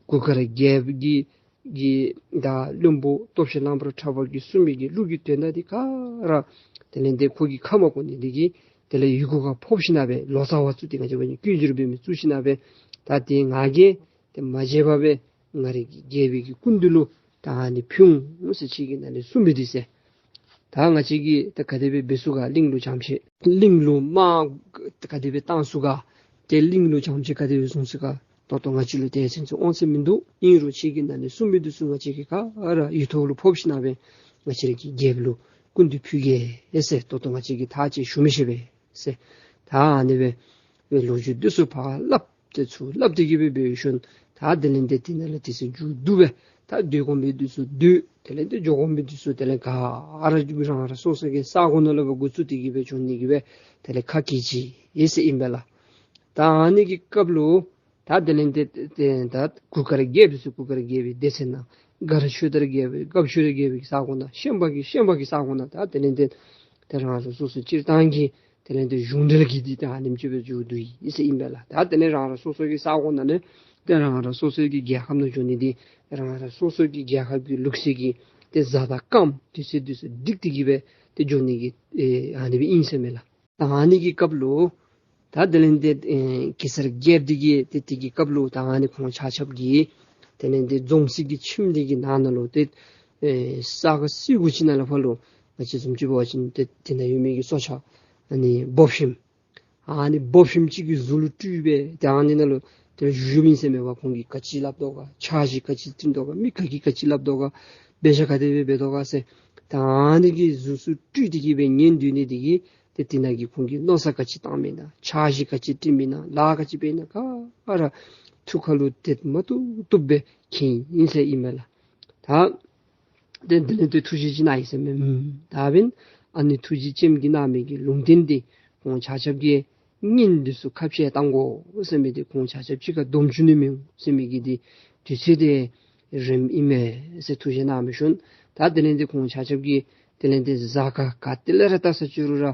གུར་དཀར་རྒྱལཔོ་གི་གི་ད་བློན་པོ་སྟོབས་ཆེན་གླང་པོ་ཁྲ་བོ་གིས་གསུངས་མི་གི་གླུ་གི་དོན་དག་འདི་ག་ར་དེ་ལས་འདི་ཁོ་གིས་ཁ་མ་གོ་ནི་འདི་གིས་དེ་ལས་ཡི་གུ་ཁར་ཕབ་ཞིནམ་ལས་ལོ་ཙཱ་བ་བཙུགས་ཏེ་ང་བཅས་འབད་བ་ཅིན་བསྐུལ་སྒྱུར་འབད་མི་བཙུགས་ཞིནམ་ལས་ད་དེ་ང་གིས་དེ་མ་བརྗེད་པར་སྦེ་ང་རའི་གི་རྒྱལ་པོའི་གི་སྐུ་མདུན་ལུ་ད་ཨ་ནི་ཕུལ་འོང་ཟེར་ཁྱེད་ཀྱི་ནང་ལས་གསུངས་མི་འདི་ཟེར། ད་ང་བཅས་ཀྱིས་ད་ག་དེ་སྦེ་འབད་ཚུགས་ག། གླིང་ལུ་བྱང་ཤེས་གླིང་ལུ་དམག་ག་དེ་སྦེ་བཏང་ཚུགས་ག། ཏེ་གླིང་ལུ་བྱང་ཤེས་ག་དེ་སྦེ་བཟུང་ཚུགས་ག། ད་ལྟོ་ང་བཅས་ལུ་དེ་ཚུན་ཚོད་དབང་ཚད་མིན་འདུག། ཨིན་རུང་ཁྱེད་ཀྱི་ནང་ལས་གསུངས་མི་འདི་ཚུ་ང་བཅས་ཀྱིས་ག་ར་ཡིག་ཐོག་ལུ་ཕབ་ཞིནམ་ལས་ང་བཅས་རའི་གི་རྒྱལཔོ་ལུ་སྐུ་མདུན་ཕུལ་གེ་ཟེར། ད་ལྟོ་ང་བཅས་ཀྱིས་ཐག་བཅད་ཞུ་མི་ཤེས་པས་ཟེར། ད་ཨ་ནི་སྦེ་ལོ་རྒྱུས་འདི་ཚུ་ཕར་སླབ་སྟེ་ཚུར་སླབ་སྟེ་གི་སྦེ་འབད་ཞིནམ་ད་དེ་ལས་འདི་དེ་ནང་ལས་དེ་ཚུ་མཇུག་བསྡུ་སྦེ་ད་སྡོད་དགོ་མི་འདི་ཚུ་སྡོད། དེ་ལས་འདི་འགྱོ་དགོ་མི་འདི་ཚུ་དེ་ལས་ག་ར་རང་རང་སོ་སོ་གི་ས་གོ་ནང་ལུ་འགོ་བཙུགས་ཏེ་གི་སྦེ་འགྱོ་ནི་གི་སྦེ་དེ་ལས་ཁ་གྱེས་ཅི་ཨིན་ཟེར་ཨིན་པས་ལགས། ད་ཨ་ནི་གི་སྐབས་ལུ་ད་དེ་ལས་འདི་ད་གུར་དཀར་རྒྱལཔོ་འདི་ཚུ་གུར་དཀར་རྒྱལ་པོའི་སྡེ་ཚན་ནང་མགར་ཆོས་དར་རྒྱལ་པོ་སྒམ་ཆོས་དར་རྒྱལ་པོའི་གི་ས་གོ་ནང་ཤན་པ་གི་ཤན་པ་གི་ས་གོ་ནང་ད་དེ་ལས་འདི་ད་རང་རང་སོ་སོ་སྤྱིར་བཏང་གི་དེ་ལས་འདི་གཞུང་འབྲེལ་གྱི་འདི་ད་ཨ་ནེམ་ཅིག་སྦེ་མཇུག་བསྡུ་ཡི་ཟེར་ཨིན་པས་ལགས། ད་དེ་ལས་རང་རང་སོ་སོ་གི་ས་གོ་ནང་ལས་ ཏེ་རང་རང་སོ་སོའི་གི་རྒྱལ་ཁབ་ནང་འགྱོ་ནི་འདི་རང་རང་སོ་སོའི་གི་རྒྱལ་ཁབ་ཀྱི་ལུགས་སྲོལ་གྱི་ཏེ་གཟའ་དང་སྐརམ་དུས་ཚོད་དུས་ཚོད་སྒྲིག་སྟེ་གི་སྦེ་ཏེ་འགྱོ་ནི་གི་ཨེ་ཨ་ནི་སྦེ་ཨིན་ཟེར་མས་ལགས། ད་ཨ་ནི་གི་སྐབས་ལུ་ད་དེ་ལས་ཏེ་ཨེ་གེ་སར་རྒྱལཔོ་འདི་གིས་ཏེ་དེ་གི་སྐབས་ལུ་ད་ཨ་ནི་ཁོང་ཆ་ཁྱབ་ཀྱིས་དེ་ལས་ཏེ་རྫོང་གསར་གྱི་ཁྱིམ་འདི་གི་ནང་ན་ལུ་ཏེ་ཨེ་ས་གོ་སི་གུ་ཅིག་ནང་ལུ་ཕར་ལུ་ང་བཅས་བཟུམ་ཅིག་འབད་བ་ཅིན་ཏེ་དེ་ནང་ཡོད་མི་གི་སྲོག་ཆགས་ཨ་ནི་འབོག་ཤིང་ཨ་ནི་འབོག་ཤིང་ཅིག་གི་གཟུགས་ལུ་སྤྲུལ་སྦེ་ཏེ་ཨ་ནི་ནང་ལུ་ཏེ་བཞུགས་ཡི་ཟེར་མས་པ། ཁོང་གིས་ག་ཅི་སླབ་དོ་ག་འཆར་གཞི་ག་ཅི་བཏིང་དོ་ག་མི་ག་གིས་ག་ཅི་སླབ་དོ་ག་དཔེ་ཆ་ག་དེ་སྦེ་འབད་དོ་ག་ཟེར་ད་ཨ་ནི་གི་གཟུགས་སུ་སྤྲུལ་ཏེ་གི་སྦེ་ཉན་སྡོད་ནི་དེ་གིས་ཏེ་དེ་ནང་གི་ཁོང་གིས་མནོ་བསམ་ག་ཅི་བཏང་མི་ན་འཆར་གཞི་ག་ཅི་བཏིང་མི་ན་ལཱ་ག་ཅི་འབད་ན་ག་ར་ཐུགས་ཁ་ལུ་དེ་མ་བཏུབ་བཏུབ་སྦེ་མཁྱེན་ཡི་ཟེར་ཨིན་མས་ལགས། ད་ཏེ་དེ་ལས་ཏེ་ཐུགས་རྗེ་ཅིག་གནང་ཡི་ཟེར་མས། ཨུམ་ད་འབདན་ཨ་ནི་ཐུགས་རྗེ་ཅན་གྱིས་གནང་མི་གི་ལུང་བསྟན་འདི་ཁོང་ཆ་ཁྱབ་ཀྱིས་གཉེན་འདི་ཚུ་ཁ་འཕྱལ་བཏང་དགོ་ཟེར་མི་འདི་ཁོང་ཆ་ཁྱབ་གཅིག་ཁར་སྡོམ་བཅུག་ནི་མི་འོང་ཟེར་མི་གི་འདི་དུས་ཚོད་འདི་རནམ་ཨིན་མས་ཟེར་ཐུགས་བཞེད་གནང་མི་ཤོང་། ད་དེ་ལས་ཏེ་ཁོང་ཆ་ཁྱབ་ཀྱིས་དེ་ལས་ཏེ་གཟའ་སྐར་ག་ཏེ་ལས་ར་བལྟ་ས་ཅི་རུང་ར་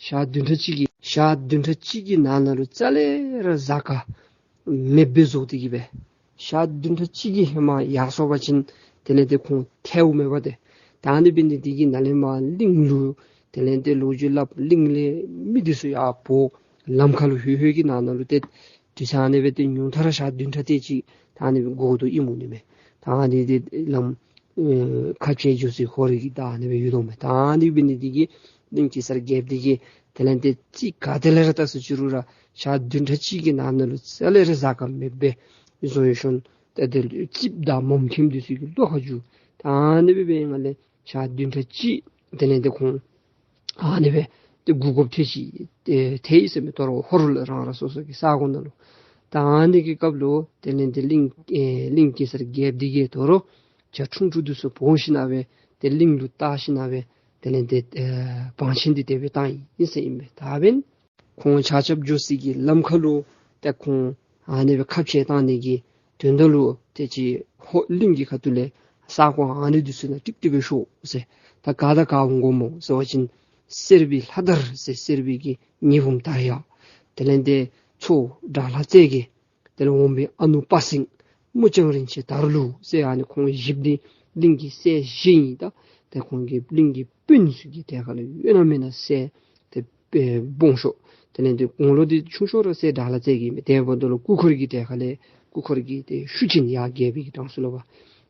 ཞག་བདུན་ཕྲག་གཅིག་གི་ཞག་བདུན་ཕྲག་གཅིག་གི་ནང་ན་ལུ་རྩ་ལས་ར་གཟའ་སྐར་མེདཔ་སྦེ་བཟོ་སྟེ་གི་སྦེ་ཞག་བདུན་ཕྲག་གཅིག་གི་ཧེ་མ་ཡར་སོང་པ་ཅིན་དེ་ལས་ཏེ་ཁོང་ཐལཝ་མེད་པ་ཏེ། ད་ཨ་ནི་འབད་ནི་དེ་གིས་ནཱ་ལས་མར་གླིང་ལུ་དེ་ལས་ཏེ་ལོ་རྒྱུས་སླབ་གླིང་ལས་མི་འདི་ཚུ་ཡར་འབོ་ལམ་ཁ་ལུ་ལྷོད་ལྷོད་ཀྱི་ནང་ན་ལུ་ཏེ་དུས་ཚོད་ཨ་ནི་སྦེ་ཏེ་ཉུང་མཐའ་ར་ཞག་བདུན་ཕྲག་དེ་ཅིག་ད་ཨ་ནི་སྦེ་འགོར་དོ་ཨིནམ་འོང་ནི་མས། ད་ཨ་ནི་འདི་ལམ་ཨེ་ཁ་འཕྱལ་འགྱོ་སའི་ཧོར་གྱི་ད་ཨ་ནི་སྦེ་ཡོད་དོ་མས། ད་ཨ་ནི་འབད་ནི་དེ་གིས་གླིང་གེ་སར་རྒྱལཔོ་འདི་གིས་དེ་ལས་ཏེ་རྩིས་ག་ཏེ་ལས་ར་བལྟ་ས་ཅི་རུང་ར་ཞག་བདུན་ཕྲག་གཅིག་གི་ནང་ན་ལུ་རྩ་ལས་ར་གཟའ་སྐར་མེདཔ་སྦེ་བཟོ་ཡི་ཤོང་། ཏེ་དེ་རྩིསཔ་དང་མོ་མཁན་འདི་ཚུ་གི་བློ་ཁར་འཇུག། ད་ཨ་ནི་སྦེ་འབད་ནི་ལས་ཞག་བདུན་ཕྲག་གཅིག་དེ་ལས་ཏེ་ཁོང་ཨ་ནི་སྦེ་ཏེ་གོ་སྐབས་ཐེངས་ཅིག་ཏེ་ཐལ་ཡི་ཟེར་མས། དོ་རུང་ཧོར་ལུ་རང་རང་སོ་སོ་གི་ས་གོ་ནང་ལུ། ད་ཨ་ནི་གི་སྐབས་ལུ་དེ་ལས་ཏེ་གླིང་ཨེ་གླིང་གེ་སར་རྒྱལཔོ་འདི་གིས་དོ་རུང་བྱ་ཁྲུང་ཁྲུང་འདི་ཚུ་འབོ་ཞིནམ་ལས་ཏེ་གླིང་ལུ་བཏང་ཞིནམ་ལས་དེ་ལས་ཏེ་ཨེ་བང་ཆེན་འདི་དེ་སྦེ་བཏང་ཡི་ཟེར་ཨིན་མས། ད་འབདན་ཁོང་ཆ་ཁྱབ་འགྱོ་སའི་གི་ལམ་ཁ་ལུ་ཏེ་ཁོང་ཨ་ནི་སྦེ་ཁ་འཕྱལ་བཏང་ནི་གི་དོན་དག་ལུ་ཏེ་ཅིག་ཧོར་གླིང་གི་ཁ་ཐུག་ལས་ས་གོ་ཨ་ནི་འདི་ཚུ་ནང་ཀྲིག་ཀྲི་སྦེ་ཤོག་ཟེར། ད་ག་དང་ག་འོང་དགོཔ་སྨོ་ཟེར་བ་ཅིན་གསེར་པའི་ལྷ་དར་ཟེར་གསེར་པའི་གི་ཉི་འབུམ་དར་ཡག། དེ་ལས་ཏེ་མཚོ་དགྲ་ལྷ་རྩེ་རྒྱལ། དེ་ལས་འོམ་བུའི་ཨ་ནུ་དཔའ་སེང་། དམུ་སྤྱང་རིན་ཆེན་དར་ལུ་ཟེར་ཨ་ནི་ཁོང་བཞིཔོ་འདི་གླིང་གི་སྲས་བཞི་ཨིན། ད་ཏེ་ཁོང་གི་གླིང་གི་སྤུན་ཚུ་གི་གྲལ་ཁ་ལས་ཡོད་ན་མེད་ན་སྲས་ཏེ་ཨེ་སྦོམ་ཤོས། དེ་ལས་ཏེ་དགུང་ལོ་འདི་ཆུང་ཤོས་ར་སྲས་དགྲ་ལྷ་རྩེ་རྒྱལ་མས། དེ་འབདཝ་ད་ལུ་སྐུ་འཁོར་གྱི་གྲལ་ཁ་ལས་སྐུ་འཁོར་གྱི་ཏེ་ཤུགས་ཅན་ཡར་རྒྱས་པའི་གི་གྲངས་སུ་ལུ་བ།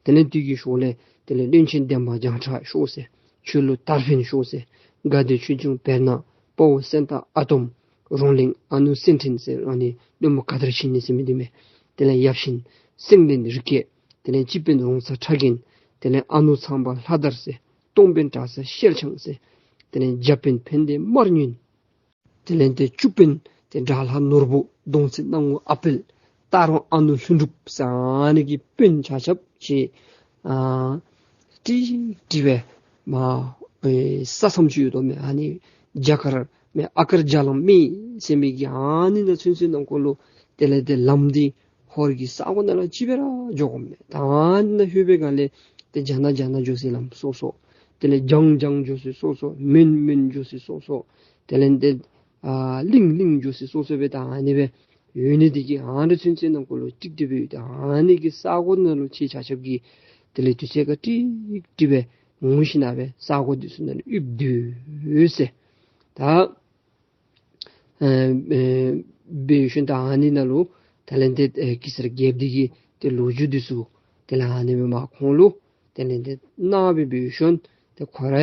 དེ་ལས་དེ་གི་ཤུལ་ལས་དེ་ལས་བློན་ཆེན་འདན་མ་བྱང་ཁྲ་ཤོག་ཟེར། ཆོས་ལུ་དར་འཕེན་ཤོག་ཟེར། དགའ་བདེ་ཆོས་འབྱུང་བེར་ནག། དཔའ་བོ་སེང་སྟག་ཨ་དོམ། རོང་གླིང་ཨ་ནུ་སེང་ཕྲན་ཟེར་ཨ་ནི་བློན་པོ་ག་དར་ཕྱིན་ནི་ཟེར་མི་འདི་མས། དེ་ལས་ཡབ་ཆེན་སེང་བློན་རི་སྐྱེས། དེ་ལས་སྤྱི་དཔོན་རོང་ཚ་ཁྲ་རྒན། དེ་ལས་ཨ་ནུ་ཚངས་པ་ལྷ་དར་ཟེར། སྟོང་དཔོན་གྲྭ་ཚང་ཤེལ་ཆང་ཟེར། དེ་ལས་རྒྱབ་དཔོན་ཕན་བདེ་དམར་སྨྱོན། དེ་ལས་ཏེ་བཅུ་དཔོན་ཏེ་དགྲ་ལྷ་ནོར་བུ་གདོང་བཙན་སྣང་ངུ་ཨ་དཔལ། སྟག་རོང་ཨ་ནུ་ལྷུན་གྲུབ་ཟེར་ཨ་ནི་གི་དཔོན་ཆ་ཁྱབ་ཅིག་ཨ་ཀྲིག་ཀྲི་སྦེ་མར་ཨེ་ས་མཚམས་ཅིག་ཡོད་དོ་མས། ཨ་ནི་རྒྱ་དཀར་མས་ཨ་དཀར་རྒྱ་གླང་མི་ཟེར་མི་གི་ཨ་ནི་ནང་ཚུན་ཚོད་ནང་འཁོད་ལུ་དེ་ལས་ཏེ་ལམ་འདི་ཧོར་གྱི་ས་གོ་ནང་ལུ་ཅིག་སྦེ་ར་འགྱོ་དགོ་མས། ད་ཨ་ནི་ནང་ལྷོད་པའི་སྒང་ལས་ཏེ་རྒྱ་ནག་རྒྱ་ནག་འགྱོ་སའི་ལམ་སོ་སོ། དེ་ལས་འཇང་འཇང་འགྱོ་སའི་སོ་སོ། མོན་མོན་འགྱོ་སའི་སོ་སོ། དེ་ལས་ཏེ་ཨ་གླིང་གླིང་འགྱོ་སའི་སོ་སོ་སྦེ་ད་ཨ་ནི་སྦེ་ཡོད་ནི་དེ་གིས་ཨ་ནི་ཚུན་ཚོད་ནང་འཁོད་ལུ་ཀྲིག་ཀྲི་སྦེ་ཡོད། ད་ཨ་ནི་གི་ས་གོ་ནང་ལུ་ཁྱེད་ཆ་ཁྱབ་ཀྱིས་དེ་ལས་དུས་ཚོད་ཁར་ཀྲིག་ཀྲི་སྦེ་འོང་ཞིནམ་སྦེ་ས་གོ་འདི་ཚུ་ནང་ལུ་ཡིབ་སྡོད་ཟེར། ད་ཨེ་ཨེ་འབད་ཞིནམ་ད་ཨ་ནི་ནང་ལུ་དེ་ལས་ཏེ་ཨེ་གེ་སར་རྒྱལཔོ་འདི་གི་ཏེ་ལོ་རྒྱུས་འདི་ཚུ་དེ་ལས་ཨ་ནི་སྦེ་མར་ཁོང་ལུ་དེ་ལས་ཏེ་གནང་སྦེ་འབད་ཞིནམ་ཏེ་ཁོ་ར་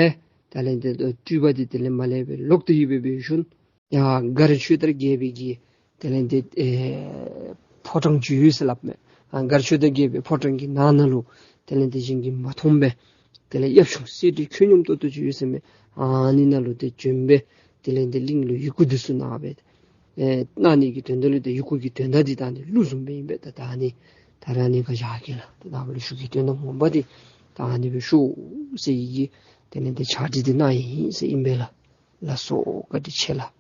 དེ་ལས་ཏེ་སྤྲུལ་པ་འདི་དེ་ལས་མར་ལས་སྦེ་ལོག་སྟེ་ཡི་སྦེ་འབད་ཞིནམ་ཡར་མགར་ཆོས་དར་རྒྱལ་པོའི་གི་དེ་ལས་ཏེ་ཨེ་ཕོ་བྲང་ཅིག་ཡོད་ཟེར་སླབ་མས། ཨ་མགར་ཆོས་དར་རྒྱལ་པོའི་ཕོ་བྲང་གི་ནང་ན་ལུ་དེ་ལས་ཏེ་གཞན་གྱིས་མ་མཐོང་པའི་དེ་ལས་ཡབ་ཆུང་གསེར་ཁྲི་ཁྱོན་སྙོམས་ཏོག་ཏོ་ཅིག་ཡོད་ཟེར་མས། ཨ་ནི་ནང་ལུ་ཏེ་བྱོན་སྦེ་དེ་ལས་ཏེ་གླིང་ལུ་ཡི་གུ་འདི་ཚུ་གནང་སྦེ་ཨེ་གནང་ནི་གི་དོན་དག་ལུ་ཏེ་ཡི་གུ་གི་དོན་དག་འདི་ད་ནི་གླུ་བཟུམ་སྦེ་ཨིན་པས། ད་ད་ནི་ད་ར་ནི་ག་བཞག་གེ་ལགས། ད་ད་ལུ་ཞུ་གི་དོན་དག་ངོ་མ་འདི་ད་ནི་སྦེ་ཞུ་ཟེར་ཡི་གི་དེ་ལས་ཏེ་ཕྱག་བྲིས་འདི་གནང་ཡི་ཟེར་ཨིན་པས་ལགས། ལགས་སོ། བཀའ་དྲིན་ཆེ་ལགས།